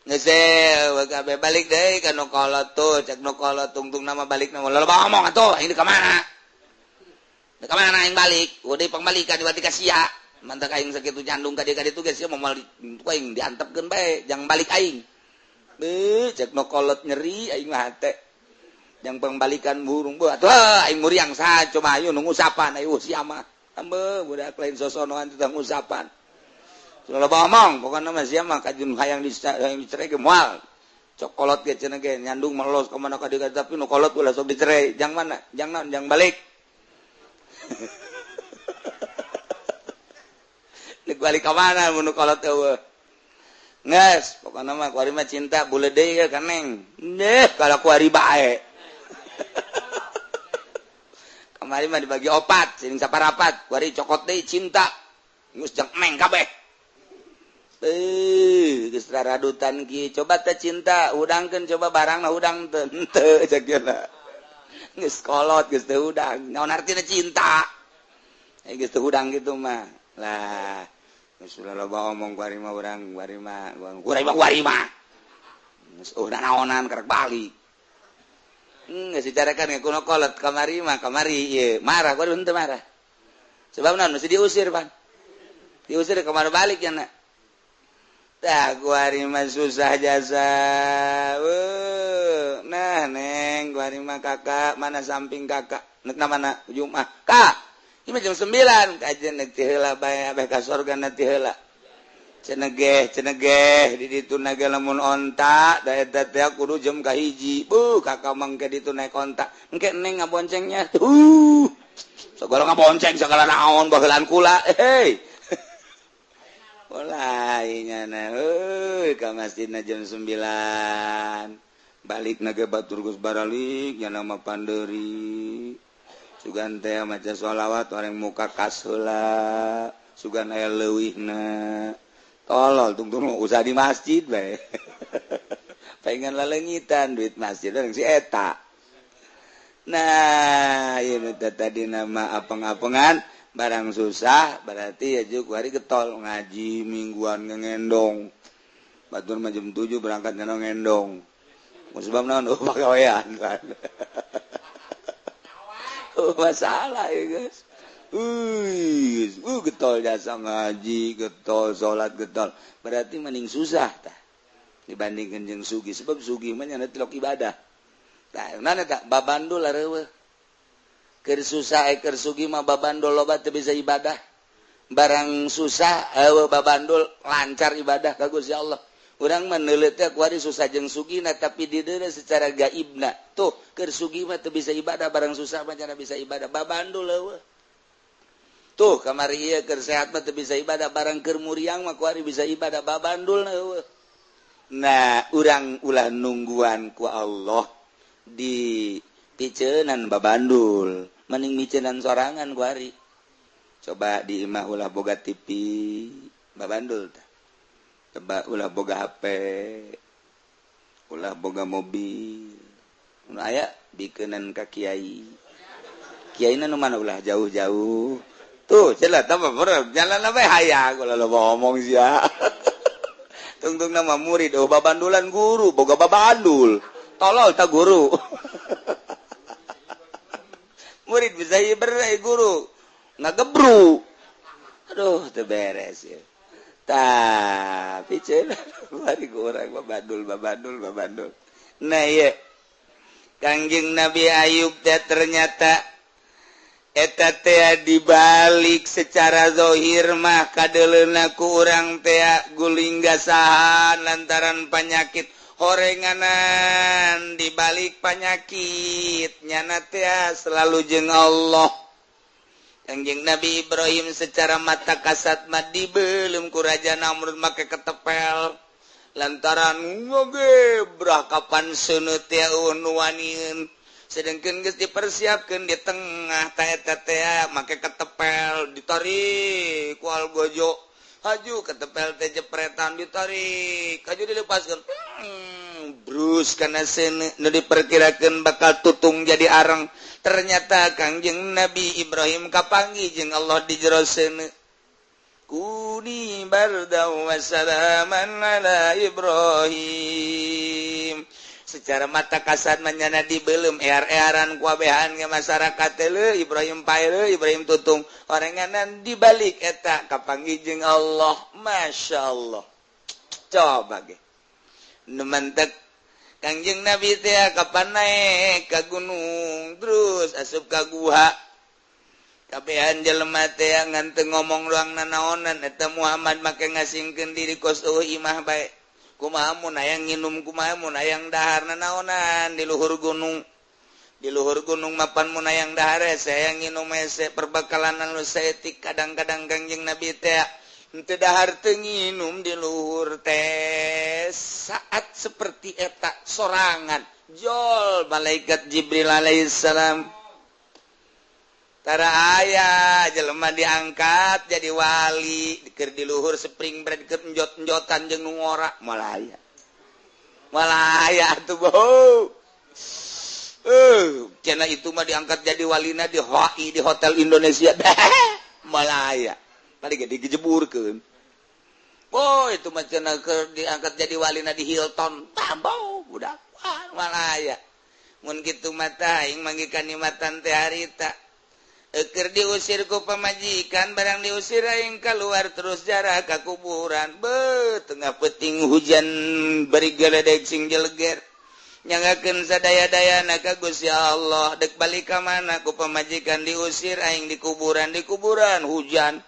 Geus kabeh balik deui ka nu kolot tuh, cek nu kolot tungtung nama balik nama loba ngomong atuh, aing ka mana? Ka mana aing balik? Udah pangbalikan berarti ka sia. Mantak aing sakitu nyandung ka dieu ka ditu geus sia moal aing diantepkeun bae, jang balik aing. Beuh, cek nu kolot nyeri aing mah hate. Yang pembalikan burung buat wah aing muriang saha coba ayo nu ngusapan ayo sia mah ambe budak lain sosonoan teh ngusapan loba omong pokona mah sia mah kajun hayang dicerai ge moal cok kolot ge cenah ge nyandung melos ka mana ka dieu tapi nu kolot ulah sok dicerai jang mana jang naon jang balik nek balik ka mana mun nu kolot eueuh geus pokona mah kuari mah cinta bule deui ka neng deh kalau kuari bae. Kemarin mah dibagi opat, sing saparapat, kuari cokot deui cinta. Geus jang neng kabeh. Geus raradutan kieu, coba teh cinta, hudangkeun coba barangna hudang teu henteu cek geuna. Geus kolot geus teu hudang, naon artina cinta? Geus teu hudang kitu mah. Lah, geus loba omong kuari mah urang, kuari mah, kuari mah kuari mah. Geus naonan karek balik. Geus dicarakan kuno kolot kamari mah kamari ieu marah kudu henteu marah. Sebab naon mesti diusir pan. Diusir ke mana balik nya na. Tah kuari mah susah jasa. Nah neng kuari mah kakak mana samping kakak nek na mana Jumat. Kak, ieu mah jam 9 kajen nek ti heula bae abeh ka sorga na ti heula. Cenegeh cenegeh di ditu naga lamun onta da eta teh kudu jam ka hiji. Buh kakak mangke ditu naik onta. Engke neng ngaboncengnya. Segala ngabonceng segala naon baheulان kula. Hei. Mulai nyana euy ka masjidna jam 9. Balik naga batur geus baralik nyana mah pandeuri. Sugan teh maca sholawat orang muka kas heula. Sugan aya leuwihna. Tolol tungtung usah di masjid bae. Pengen lelengitan duit masjid orang si eta. Nah, ieu tadi nama apeng-apengan barang susah berarti ya juk hari getol ngaji mingguan ngendong. Batur mah jam 7 berangkat ngendong. Sebab naon oh pagawean kan. Oh masalah ya guys. Getol jasa ngaji, getol salat, getol. Berarti mending susah tah dibandingkan jeung sugi. Sebab sugi mah nya tilok ibadah. Tah, mana tah babandul areueuh. Keur susah keur sugi mah babandul loba teu bisa ibadah. Barang susah eueuh babandul lancar ibadah ka Gusti Allah. Urang mah neuleut teh kuari susah jeung sugina tapi dideuna secara gaibna. Tuh, keur sugi mah teu bisa ibadah, barang susah mah nya bisa ibadah. Babandul eueuh. Tuh kamari ieu keur sehat mah teu bisa ibadah, barang keur muriang mah kuari bisa ibadah, babandul eueuh. Nah, urang ulah nungguan ku Allah di piceunan babandul, mending miceunan sorangan kuari. Coba di imah ulah boga TV, babandul tah. Coba ulah boga HP, ulah boga mobil. Nu aya bikeunan ka kiai. Kiaina nu mana ulah jauh-jauh. Tuh, jelas tambah jalan apa hayang kalau lo ngomong sia. Tungtung nama murid, oh babandulan guru, boga babandul. Tolol tak guru. Murid bisa hiber guru, ngagebru. Aduh, teu beres ya. Tapi cenah bari urang babandul babandul babandul. Nah, ieu Kangjeng Nabi Ayub teh ternyata eta teh dibalik secara zahir mah kadeuleuna ku urang teh guling gasahan lantaran panyakit horenganan dibalik panyakit nyana teh selalu jeung Allah. Kangjeng Nabi Ibrahim secara mata kasat mah dibelum ku Raja Namrud make ketepel lantaran ngegebrah kapan seuneu teh nu wanieun sedangkan geus dipersiapkeun di tengah ta eta teh make ketepel ditarik ku algojo haju ketepel teh jepretan ditarik haju dilepaskeun brus kana seuneu nu diperkirakeun bakal tutung jadi areng. Ternyata Kangjeng Nabi Ibrahim kapanggih jeung Allah di jero seuneu. Kuni bardan wa salaman ala Ibrahim. Secara mata kasat manyana dibelum ear-earan kuabehan ke masyarakat teh Ibrahim pae Ibrahim tutung orenganan dibalik eta kapanggih jeung Allah. Masya Allah. Coba ge. Nu mantek Kangjeng Nabi teh kapan naik ka gunung terus asup ka guha. Kabehan jelema teh ngan teu ngomong doang nanaonan eta Muhammad make ngasingkeun diri kos eueuh imah bae. Kumaha mun hayang nginum kumaha mun hayang dahar nanaonan di luhur gunung. Di luhur gunung mapan mun hayang dahar hese hayang nginum hese perbekalan anu saeutik kadang-kadang Kangjeng Nabi teh henteu dahar teu nginum di luhur teh saat seperti eta sorangan jol malaikat Jibril alaihissalam tara aya jelema diangkat jadi wali keur di luhur spring break keur enjot-enjotan jeung nu ngora moal aya atuh bau cenah itu mah diangkat jadi walina di HI di Hotel Indonesia moal aya tadi ge digejeburkeun. Oh itu mah cenah keur diangkat jadi walina di Hilton tambau budak moal aya mun kitu mah tah aing manggih kanikmatan teh harita. Eker diusir ku pamajikan barang diusir aing keluar terus jarah ka kuburan. Be tengah peting hujan bari geledek sing jeleger. Nyangakeun sadaya-dayana ka Gusti Allah dek balik ka mana ku pamajikan diusir aing di kuburan hujan.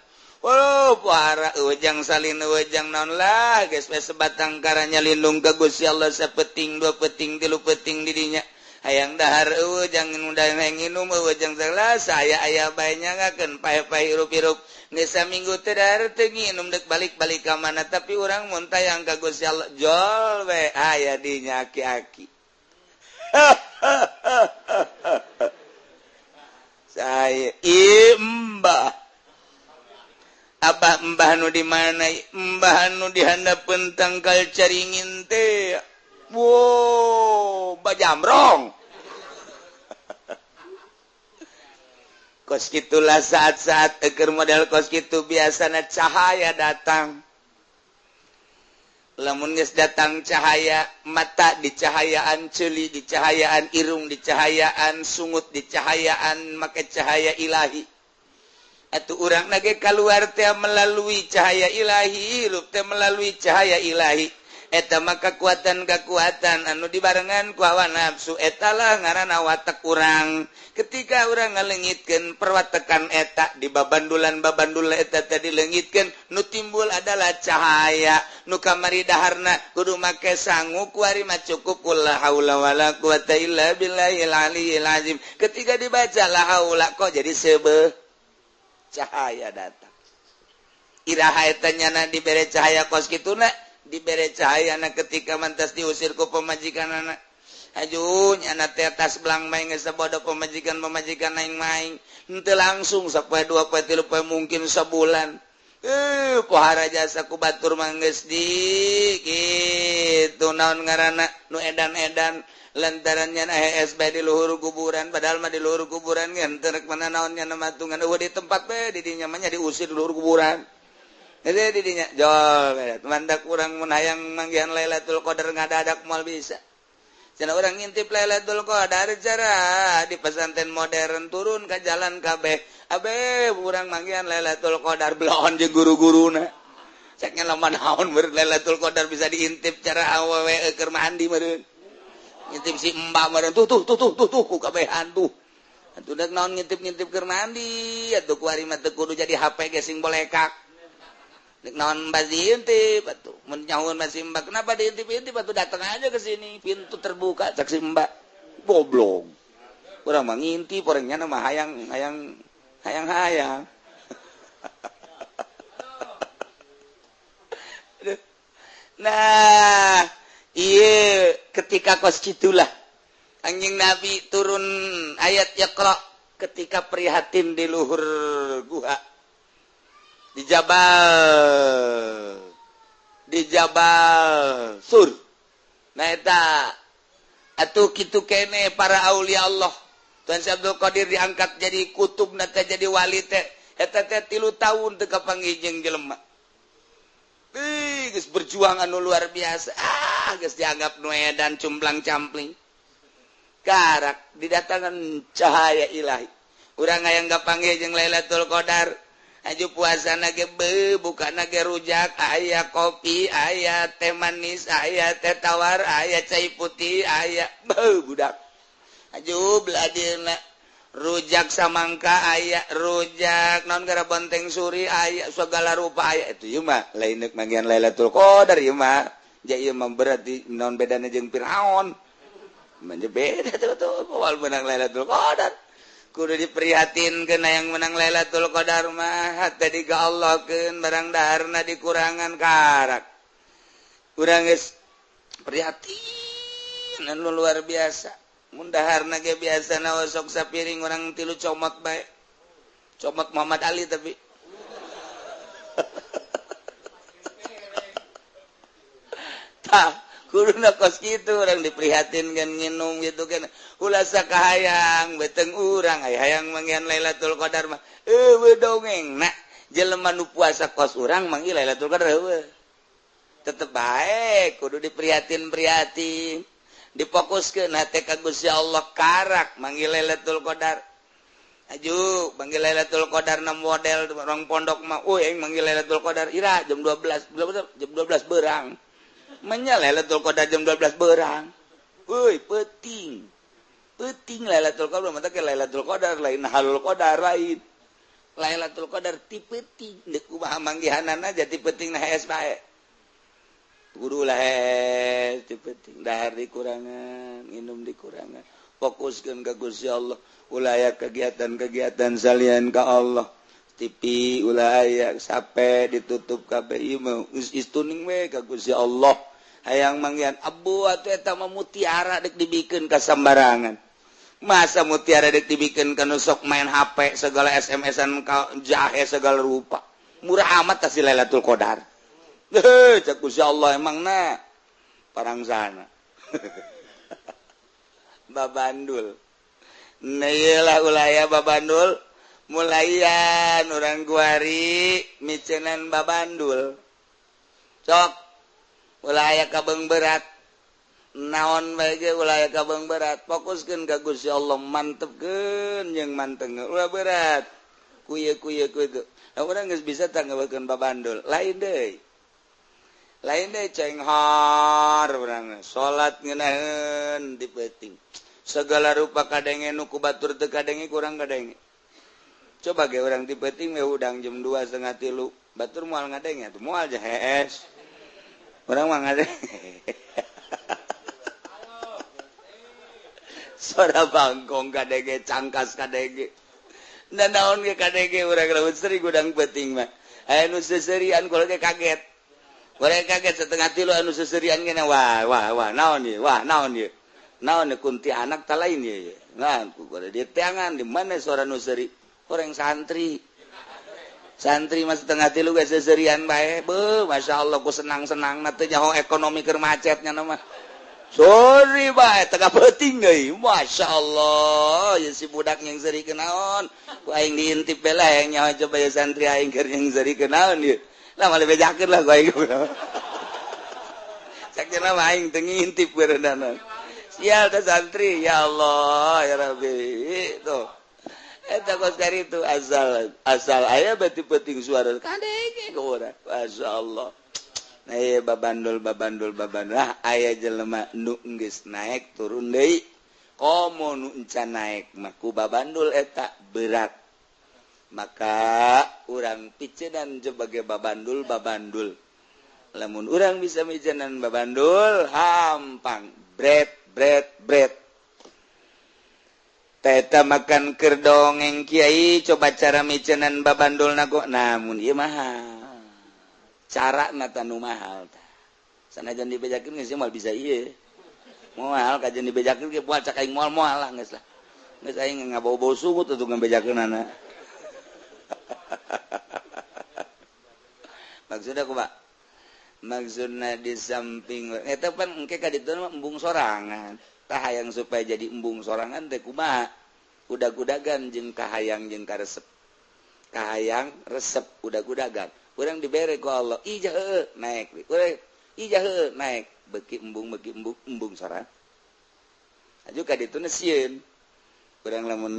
Oh para wejang salin wejang naon lah geus we sebatang karanya lindung ka Gusti Allah sapeting dua peting tilu peting di dinya. Hayang dahar eueuh jangan udah nginum eueuh jang salah saya aya bae nyangakeun pae-pae hirup-hirup geus saminggu teh dahar teu nginum dek balik-balik ka mana tapi urang mun tayang ka Gusti Allah jol we aya dinya aki-aki. Saya imbah abah mbah nu di mana mbah nu di handapeun tangkal caringin teh. Wow, bajamrong. Kos kitulah saat-saat eker model kos kitu biasana cahaya datang. Lamun geus datang cahaya mata dicahayaan ceuli, dicahayaan irung, dicahayaan sungut, dicahayaan make cahaya ilahi. Atuh urang nage kaluar teh melalui cahaya ilahi, hirup teh melalui cahaya ilahi. Eta mah kekuatan-kekuatan anu dibarengan ku hawa nafsu eta lah ngaranna watek urang. Ketika urang ngalengitkeun perwatekan eta di babandulan-babandulan eta teh dileungitkeun nu timbul adalah cahaya nu kamari daharna kudu make sangu kuari mah cukup la haula wala quwata illa billahil aliyil azim. Ketika dibaca la haula kok jadi seubeuh cahaya datang. Iraha eta nyana dibere cahaya kos kituna dibere cahaya na ketika mantas diusir ku pemajikan anak ajuh nyana teh tas belang main geus sabodo pemajikan-pemajikan aing main henteu langsung sapoe dua poe tilu poe mungkin sabulan pohara jasa ku batur mah geus di kitu naon ngaranna nu edan-edan lantaran nyana hees bae di luhur kuburan padahal mah di luhur kuburan ge henteu rek mana naon nyana matungan eueuh di tempat bae di dinya mah nya diusir di luhur kuburan. Jadi didinya jol mandak urang mun hayang manggihan Lailatul Qadar ngadadak moal bisa. Cenah urang ngintip Lailatul Qadar cara di pesantren modern turun ka jalan kabeh. Abe urang manggihan Lailatul Qadar beloon jeung guru-guruna. Cek nya lamun naon meureun Lailatul Qadar bisa diintip cara awewe keur mandi meureun. Ngintip si mbak meureun tuh tuh tuh tuh tuh tuh ku kabehan tuh. Atuh dek naon ngintip-ngintip keur mandi atuh kuari mah teu kudu jadi HP ge sing bolekak. Naon mbak diintip atuh mun nyahueun masih mbak kenapa diintip-intip atuh datang aja ke sini pintu terbuka cak si mbak goblok urang mah ngintip orangnya mah hayang hayang Hayang-hayang. Nah, iya ketika kos kitulah anjing Nabi turun ayat Iqra ketika prihatin di luhur guha di Jabal Sur. Nah eta atuh kitu kene para aulia Allah. Tuan Syekh Abdul Qadir diangkat jadi kutub teh jadi wali teh eta teh 3 tahun teu kapanggih jeung jelema. Geus berjuang anu luar biasa. Ah, geus dianggap nu edan cumplang-campling. Karak didatangan cahaya ilahi. Urang hayang kapanggih jeung Lailatul Qadar. Aju puasana ge beuh, bukana ge rujak, aya kopi, aya teh manis, aya teh tawar, aya cai putih, aya beuh budak. Aju beladina rujak samangka aya, rujak non gara bonteng suri aya, segala rupa aya. Itu ieu mah lain deuk manggihan Lailatul Qadar ieu mah. Ja ieu mah berarti non bedana jeung Firaun. Manja beda tuh moal menang Lailatul Qadar. Kudu diprihatinkeun yang menang Lailatul Qadar mah hate digaallahkeun barang daharna dikurangan karak. Urang geus prihatin anu luar biasa. Mun daharna ge biasana osok sapiring urang 3 comot bae. Comot Muhammad Ali tapi. Tah, kuduna kos kitu urang diprihatinkeun nginum gitu kan. Ulah sakahayang beteng urang hayang manggihan Lailatul Qadar mah eueuh dongengna jelema nu puasa kos urang manggih Lailatul Qadar eueuh. Tetep bae kudu diprihatin-prihatin. Difokuskeun hate ka Gusti Allah karak manggih Lailatul Qadar. Aju manggih Lailatul Qadar na model orang pondok mah euy aing manggih Lailatul Qadar ira jam 12 jam 12 berang. Menya Lailatul Qadar jam 12 berang. Euy peuting. Peuting Lailatul Qadar mah teh Lailatul Qadar lain halul Qadar lain. Lailatul Qadar ti peuting deuk kumaha manggihanana jadi peuting na hees bae. Kudu lah hees ti peuting dahar dikurangan, minum dikurangan. Fokuskeun ka Gusti Allah. Ulah aya kegiatan-kegiatan salian ka Allah. TV ulah aya sape ditutup kabeh ieu mah geus istuning we ka Gusti Allah. Hayang manggihan abu atuh eta mah mutiara deuk dibikeun ka sambarangan. Masa mutiara deuk dibikeun ka nu sok main HP segala SMS-an ka jahe segala rupa. Murah amat tah si Lailatul Qadar. Heuh cek Gusti Allah emangna parangsana. Babandul. Nah ieu ulah babandul mulayan urang guari micenan babandul. Sok ulah aya kabeung berat. Naon bae ge ulah aya kabeung berat. Fokuskeun ka Gusti Allah, mantepkeun jeung manteng. Ulah berat. Kuye-kuye kuy itu. Nah, urang geus bisa tanggawekeun babandul. Lain deui. Lain deui cenghor urang salat ngeunaheun di peuting. Segala rupa kadenge nu ku batur teu kadenge kurang kadenge. Coba ge urang di peuting we hudang jam 2:30. Batur moal ngadenge atuh moal ja hees. Urang mah ngadenge. Suara bangkong kadenge, cangkas kadenge. Da naon ge kadenge urang lamun seri gudang peuting mah. Aya nu seserian kula ge kaget. Urang kaget 2:30 anu seserian ge wah wah wah naon ieu? Wah naon ieu? Naon kunti anak ta lain ieu. Nah, ku di teangan di mana suara nu seuri? Orang santri. Santri mah 2:30 ge seserian bae. Beuh, masyaallah ku senang-senangna teu nyaho ekonomi keur macetnya mah. Sorry bae tengah peuting deui. Masyaallah, ya si budak yang seuri kenaon. Ku aing diintip bae lah yang nyaho coba ya santri aing keur yang seuri kenaon ieu. Lah malah bejakeun lah ku aing. Cak cenah mah aing teu ngintip beureunan. Sial teh santri, ya Allah, ya Rabbi. Tuh. Eta kos kari itu asal asal aya berarti penting suara kadenge ke urang. Masyaallah. Nah ieu babandul babandul babandul. Ah aya jelema nu geus naik turun deui. Komo nu encan naik mah ku babandul eta berat. Maka urang picenan sebagai babandul babandul. Lamun urang bisa micenan babandul hampang bret bret bret. Teta makan keur dongeng kiai coba cara micenan babandulna kok namun ieu mahal. Cara na tanu mahal tah. Sanajan dibejakeun geus moal bisa ieu. Moal kajian dibejakeun ge moal cak aing moal-moal lah geus lah. Geus aing ngabau-bau sungut atuh ngabejakeunana. Maksudna kumaha? Maksudna di samping eta pan engke ka ditu mah embung sorangan. Kahayang supaya jadi embung sorangan teh kumaha? Udag-udagan jeung kahayang jeung karesep. Kahayang resep udag-udagan. Urang dibere ku Allah, ijah heueuh naek. Urang ijah heueuh naek, beuki embung embung sorangan. Aju ka ditu sieun. Urang lamun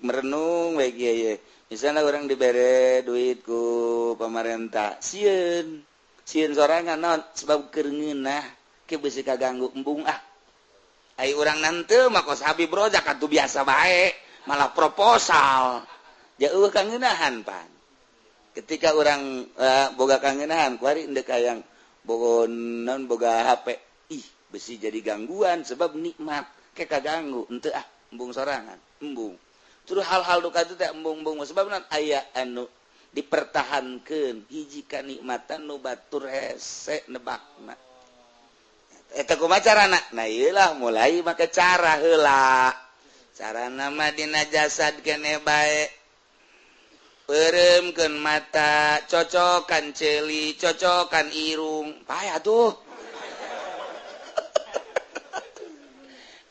merenung bae kieu ye. Misalna urang dibere duit ku pamarentah, sieun. Sieun sorangan naon? Sebab keur ngeunah ke beusi kaganggu embung ah. Ai urang nante mah kos Habib Rozak atuh biasa bae, malah proposal. Jauh kangeunahan pan. Ketika urang boga kangeunahan, kuari endek hayang boga naon boga HP. Ih, besi jadi gangguan sebab nikmat ke kaganggu henteu ah, embung sorangan, embung. Terus hal-hal duka itu teh embung-embung sebab naon aya anu dipertahankeun hiji kanikmatan nu batur hese nebakna. Eta kumaha carana? Nah ieulah mulai make cara heula. Carana mah dina jasad keneh bae. Peureumkeun mata, cocokan ceuli, cocokan irung. Pae atuh.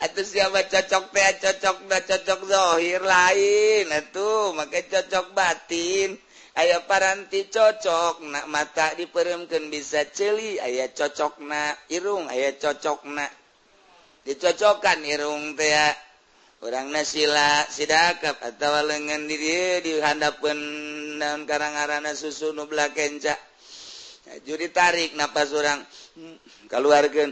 Atuh siapa cocok teh cocok da cocok zahir lain atuh make cocok batin. Aya paranti cocok nak mata diperemkeun bisa ceuli, aya cocokna irung, aya cocokna dicocokan irung teh urangna sila sidakap atawa leungeun di dieu dihandapeun naon karang-arana susu nu belah kenca. Aju ditarik napas urang kaluarkeun,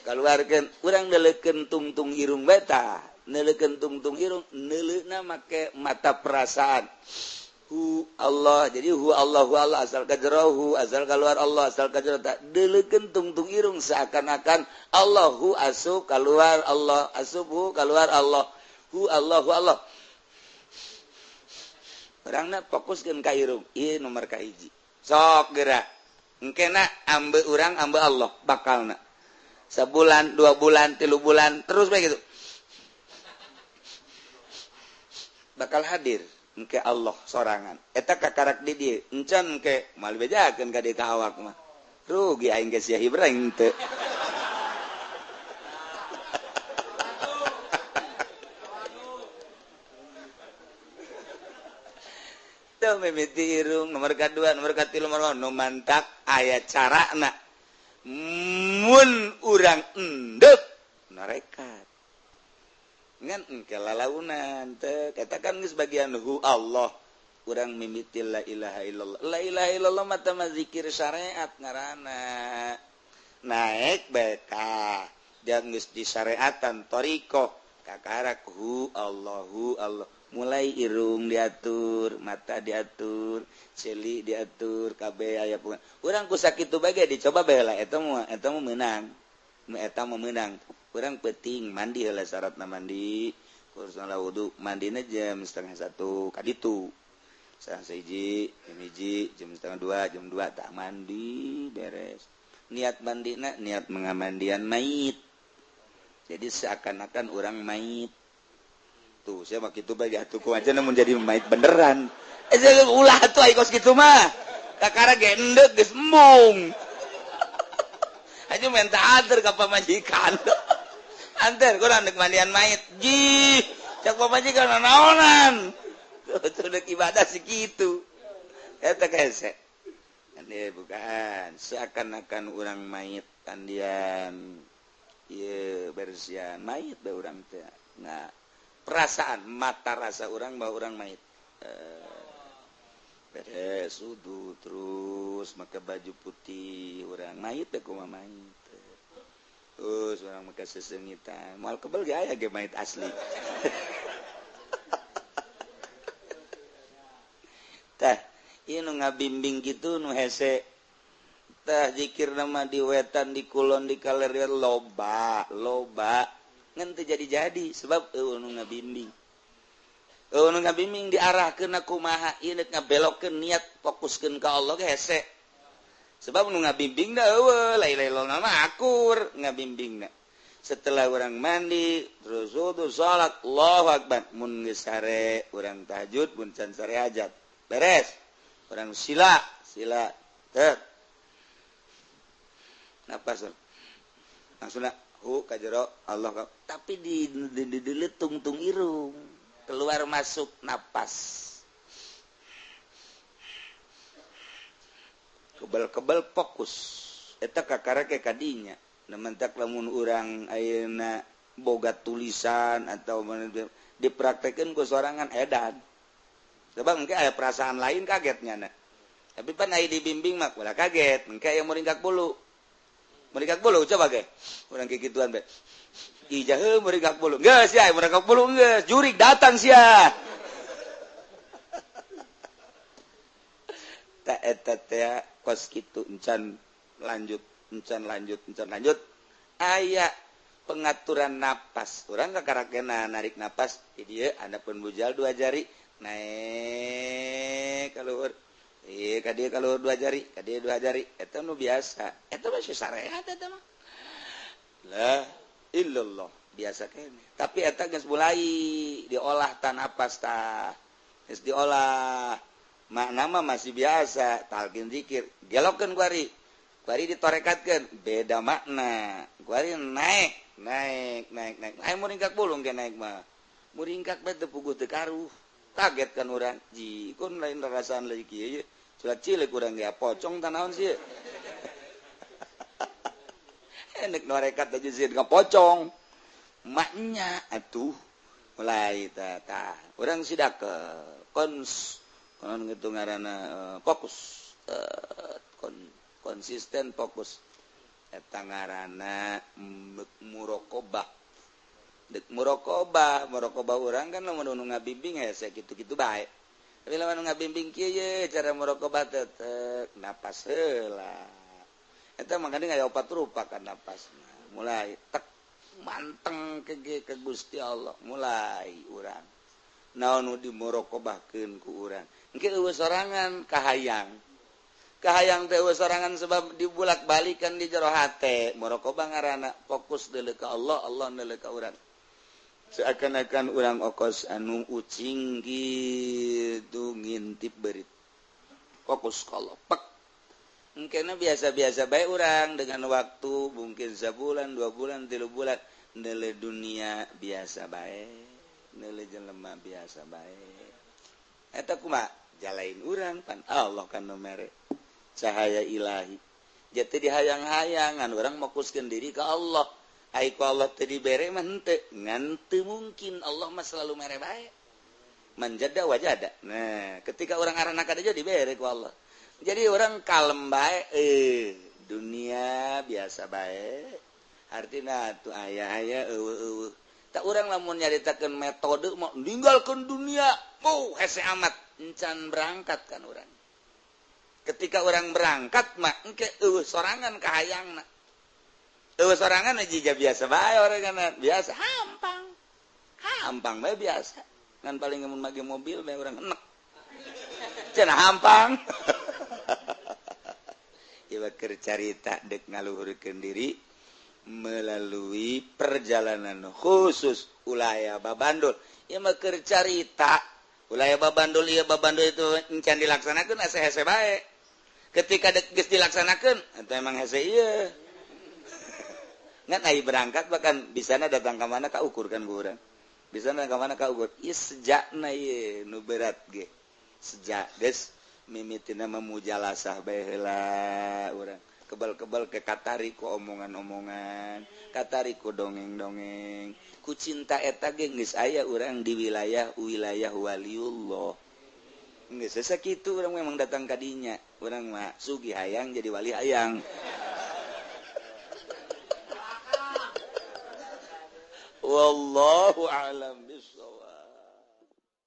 kaluarkeun urang neuleukeun tungtung irung bae tah, neuleukeun tungtung irung neuleuna make mata perasaan. Hu Allah, jadi hu Allah asal kajrohu, asal keluar Allah, asal kajroh tak deleukeun tungtung irung seakan-akan Allahu asup keluar Allah, asup hu keluar Allah, hu Allah hu Allah. Urangna fokuskeun ka irung, ieu nomor kahiji. Sok geura. Engkena ambe urang ambe Allah bakalna. Sebulan, 2 bulan, 3 bulan terus bae gitu. Bakal hadir engke Allah sorangan. Eta kakarak di dieu, encan engke moal bejakeun ka dieu ka awak mah. Rugi aing ge sia Ibrahim teu. Teu mimiti irung nomor kadua, nomor katilu, nomor nu mantak aya carana. Mun urang endep narekat. Ngan engke lalaunan teh katakan geus bagian hu Allah urang mimiti la ilaha illallah. La ilaha illallah mah teh zikir syariat ngaranna. Naek bae ka dia geus disyariatan thariqah kakarak hu Allah hu Allah. Mulai irung diatur, mata diatur, ceuli diatur, kabeh aya pungan. Urang ku sakitu bae ge dicoba bae lah eta mah meunang. Eta mah meunang. Kurang penting mandi heula syaratna mandi kurang wudu mandina jam 12:30 kaditu 12:30 jam 1 jam 1:30 jam 2 tak mandi beres niat mandina niat mengamandian mayit jadi seakan-akan orang mayit tuh saya mah kitu bae atuh ku aja namun jadi mayit beneran ulah atuh ai kos kitu mah kakara gendek geus embung aja minta anter ka pamajikan anter kurang dek mandian mayit ji cak pamajikan naonan tuh dek ibadah segitu eta hese ini bukan seakan-akan orang mayit kandian ieu bersihan mayit bae urang teh nah perasaan mata rasa orang bahwa orang mayit beres wudu terus make baju putih orang mayit teh kumaha mayit terus orang make sesengitan moal kebel ge aya ge mayit asli tah ieu nu ngabimbing kitu nu hese tah zikir nama di wetan di kulon di kaler loba loba ngan teu jadi-jadi sebab eueuh nu ngabimbing. Eueuh nu ngabimbing diarahkeun kumaha ieu deuk ngabelokkeun niat fokuskeun ka Allah ge hese. Sebab nu ngabimbing da eueuh la ilaha illallah mah akur ngabimbingna. Setelah orang mandi terus wudu salat Allahu akbar mun geus sare urang tahajud mun can sare hajat beres urang sila sila teu napas langsung hu ka jero Allah tapi di tungtung irung keluar masuk napas kebal-kebal fokus eta kakara ke kadinya. Mentak lamun urang ayeuna boga tulisan atau dipraktekeun ku sorangan edan. Sebab mungkin aya perasaan lain kagetnya na. Tapi pan aya dibimbing mah ulah kaget, mungkin aya muringkak bulu. Muringkak bulu coba ge. Urang kikituan bae. Ih jahe muringkak bulu. Geus sia muringkak bulu geus, jurig datang sia. Ta eta teh kos kitu encan lanjut. Encan lanjut, encan lanjut. Aya pengaturan napas. Urang kakarakena narik napas di dieu andapun bujal dua jari naik ka luhur. Ieu ka dieu ka luhur dua jari, ka dieu dua jari. Eta nu biasa. Eta mah syariat eta mah. La illallah, biasa kene. Tapi eta geus mulai diolah tan napas tah. Geus diolah. Makna mah masih biasa, talqin zikir. Dialogkeun ku ari. Kuari ditorekatkan beda makna. Kuari naik, naik, naik, naik. Ayo muringkak bulung ke naik mah. Muringkak bae teu puguh teu karuh. Kaget kan urang. Ji, kun lain rasaan lagi kieu ye. Culak cilik urang ge pocong tanaon sih. Enek norekat aja sieun ka pocong. Maknya atuh mulai tah tah. Urang sidak ke kons kon kitu ngaranna fokus. Kon konsisten fokus eta ngaranna muraqabah deuk muraqabah muraqabah urang kan lamun nu ngabimbing hese kitu-kitu bae tapi lamun ngabimbing kieu ye cara muraqabah teh napas heula eta mangkana aya opat rupa kan napasna mulai tek manteng ke Gusti Allah mulai urang naon nu dimuraqabahkeun ku urang engke eueuh sorangan kahayang kahayang teh sorangan sebab dibulak-balikan di jero hate muraqabah ngaranna fokus deuleu ka Allah Allah deuleu ka urang seakan-akan urang okos anu ucing kitu ngintip beurit fokus ka Allah pek engkena biasa-biasa bae urang dengan waktu mungkin sabulan 2 bulan 3 bulan deuleu dunia biasa bae deuleu jelema biasa bae eta kumaha jalain urang pan Allah kan nu mere cahaya ilahi jadi dihayang-hayangan orang fokuskeun diri ke Allah ai ku Allah teu dibere mah henteu ngan teu mungkin Allah mah selalu mere bae manjada wajada. Nah ketika orang arana ka dieu dibere ku Allah jadi orang kalem bae dunia biasa bae artina atuh aya-aya eueuh-eueuh tak urang lamun nyaritakeun metode mau ninggalkeun dunia oh hese amat encan berangkat kan urang. Ketika orang berangkat mah engke eueuh sorangan kahayangna. Eueuh sorangan jiga biasa bae orang kan biasa hampang. Hampang bae biasa. Ngan paling mun make mobil bae urang enek. Cenah hampang. Ieu keur carita deuk ngaluhurkeun diri melalui perjalanan khusus ulah babandul. Ieu mah keur carita ulah babandul ieu babandul itu encan dilaksanakeun asa hese bae. Ketika geus dilaksanakeun eta emang hese ieu. Ngan ai berangkat bahkan bisana datang ka mana ka ukur kan ku urang. Bisana ka mana ka ukur. Ieu sejakna ieu nu berat ge. Sejak geus mimitina memujalasah bae heula urang. Kebal-kebal ke katari ku omongan-omongan, katari ku dongeng-dongeng. Ku cinta eta ge geus aya urang di wilayah-wilayah waliullah. Geus sakitu urang memang datang ka dinya. Urang mah sugih hayang jadi wali hayang. Wallahu a'lam bissawab.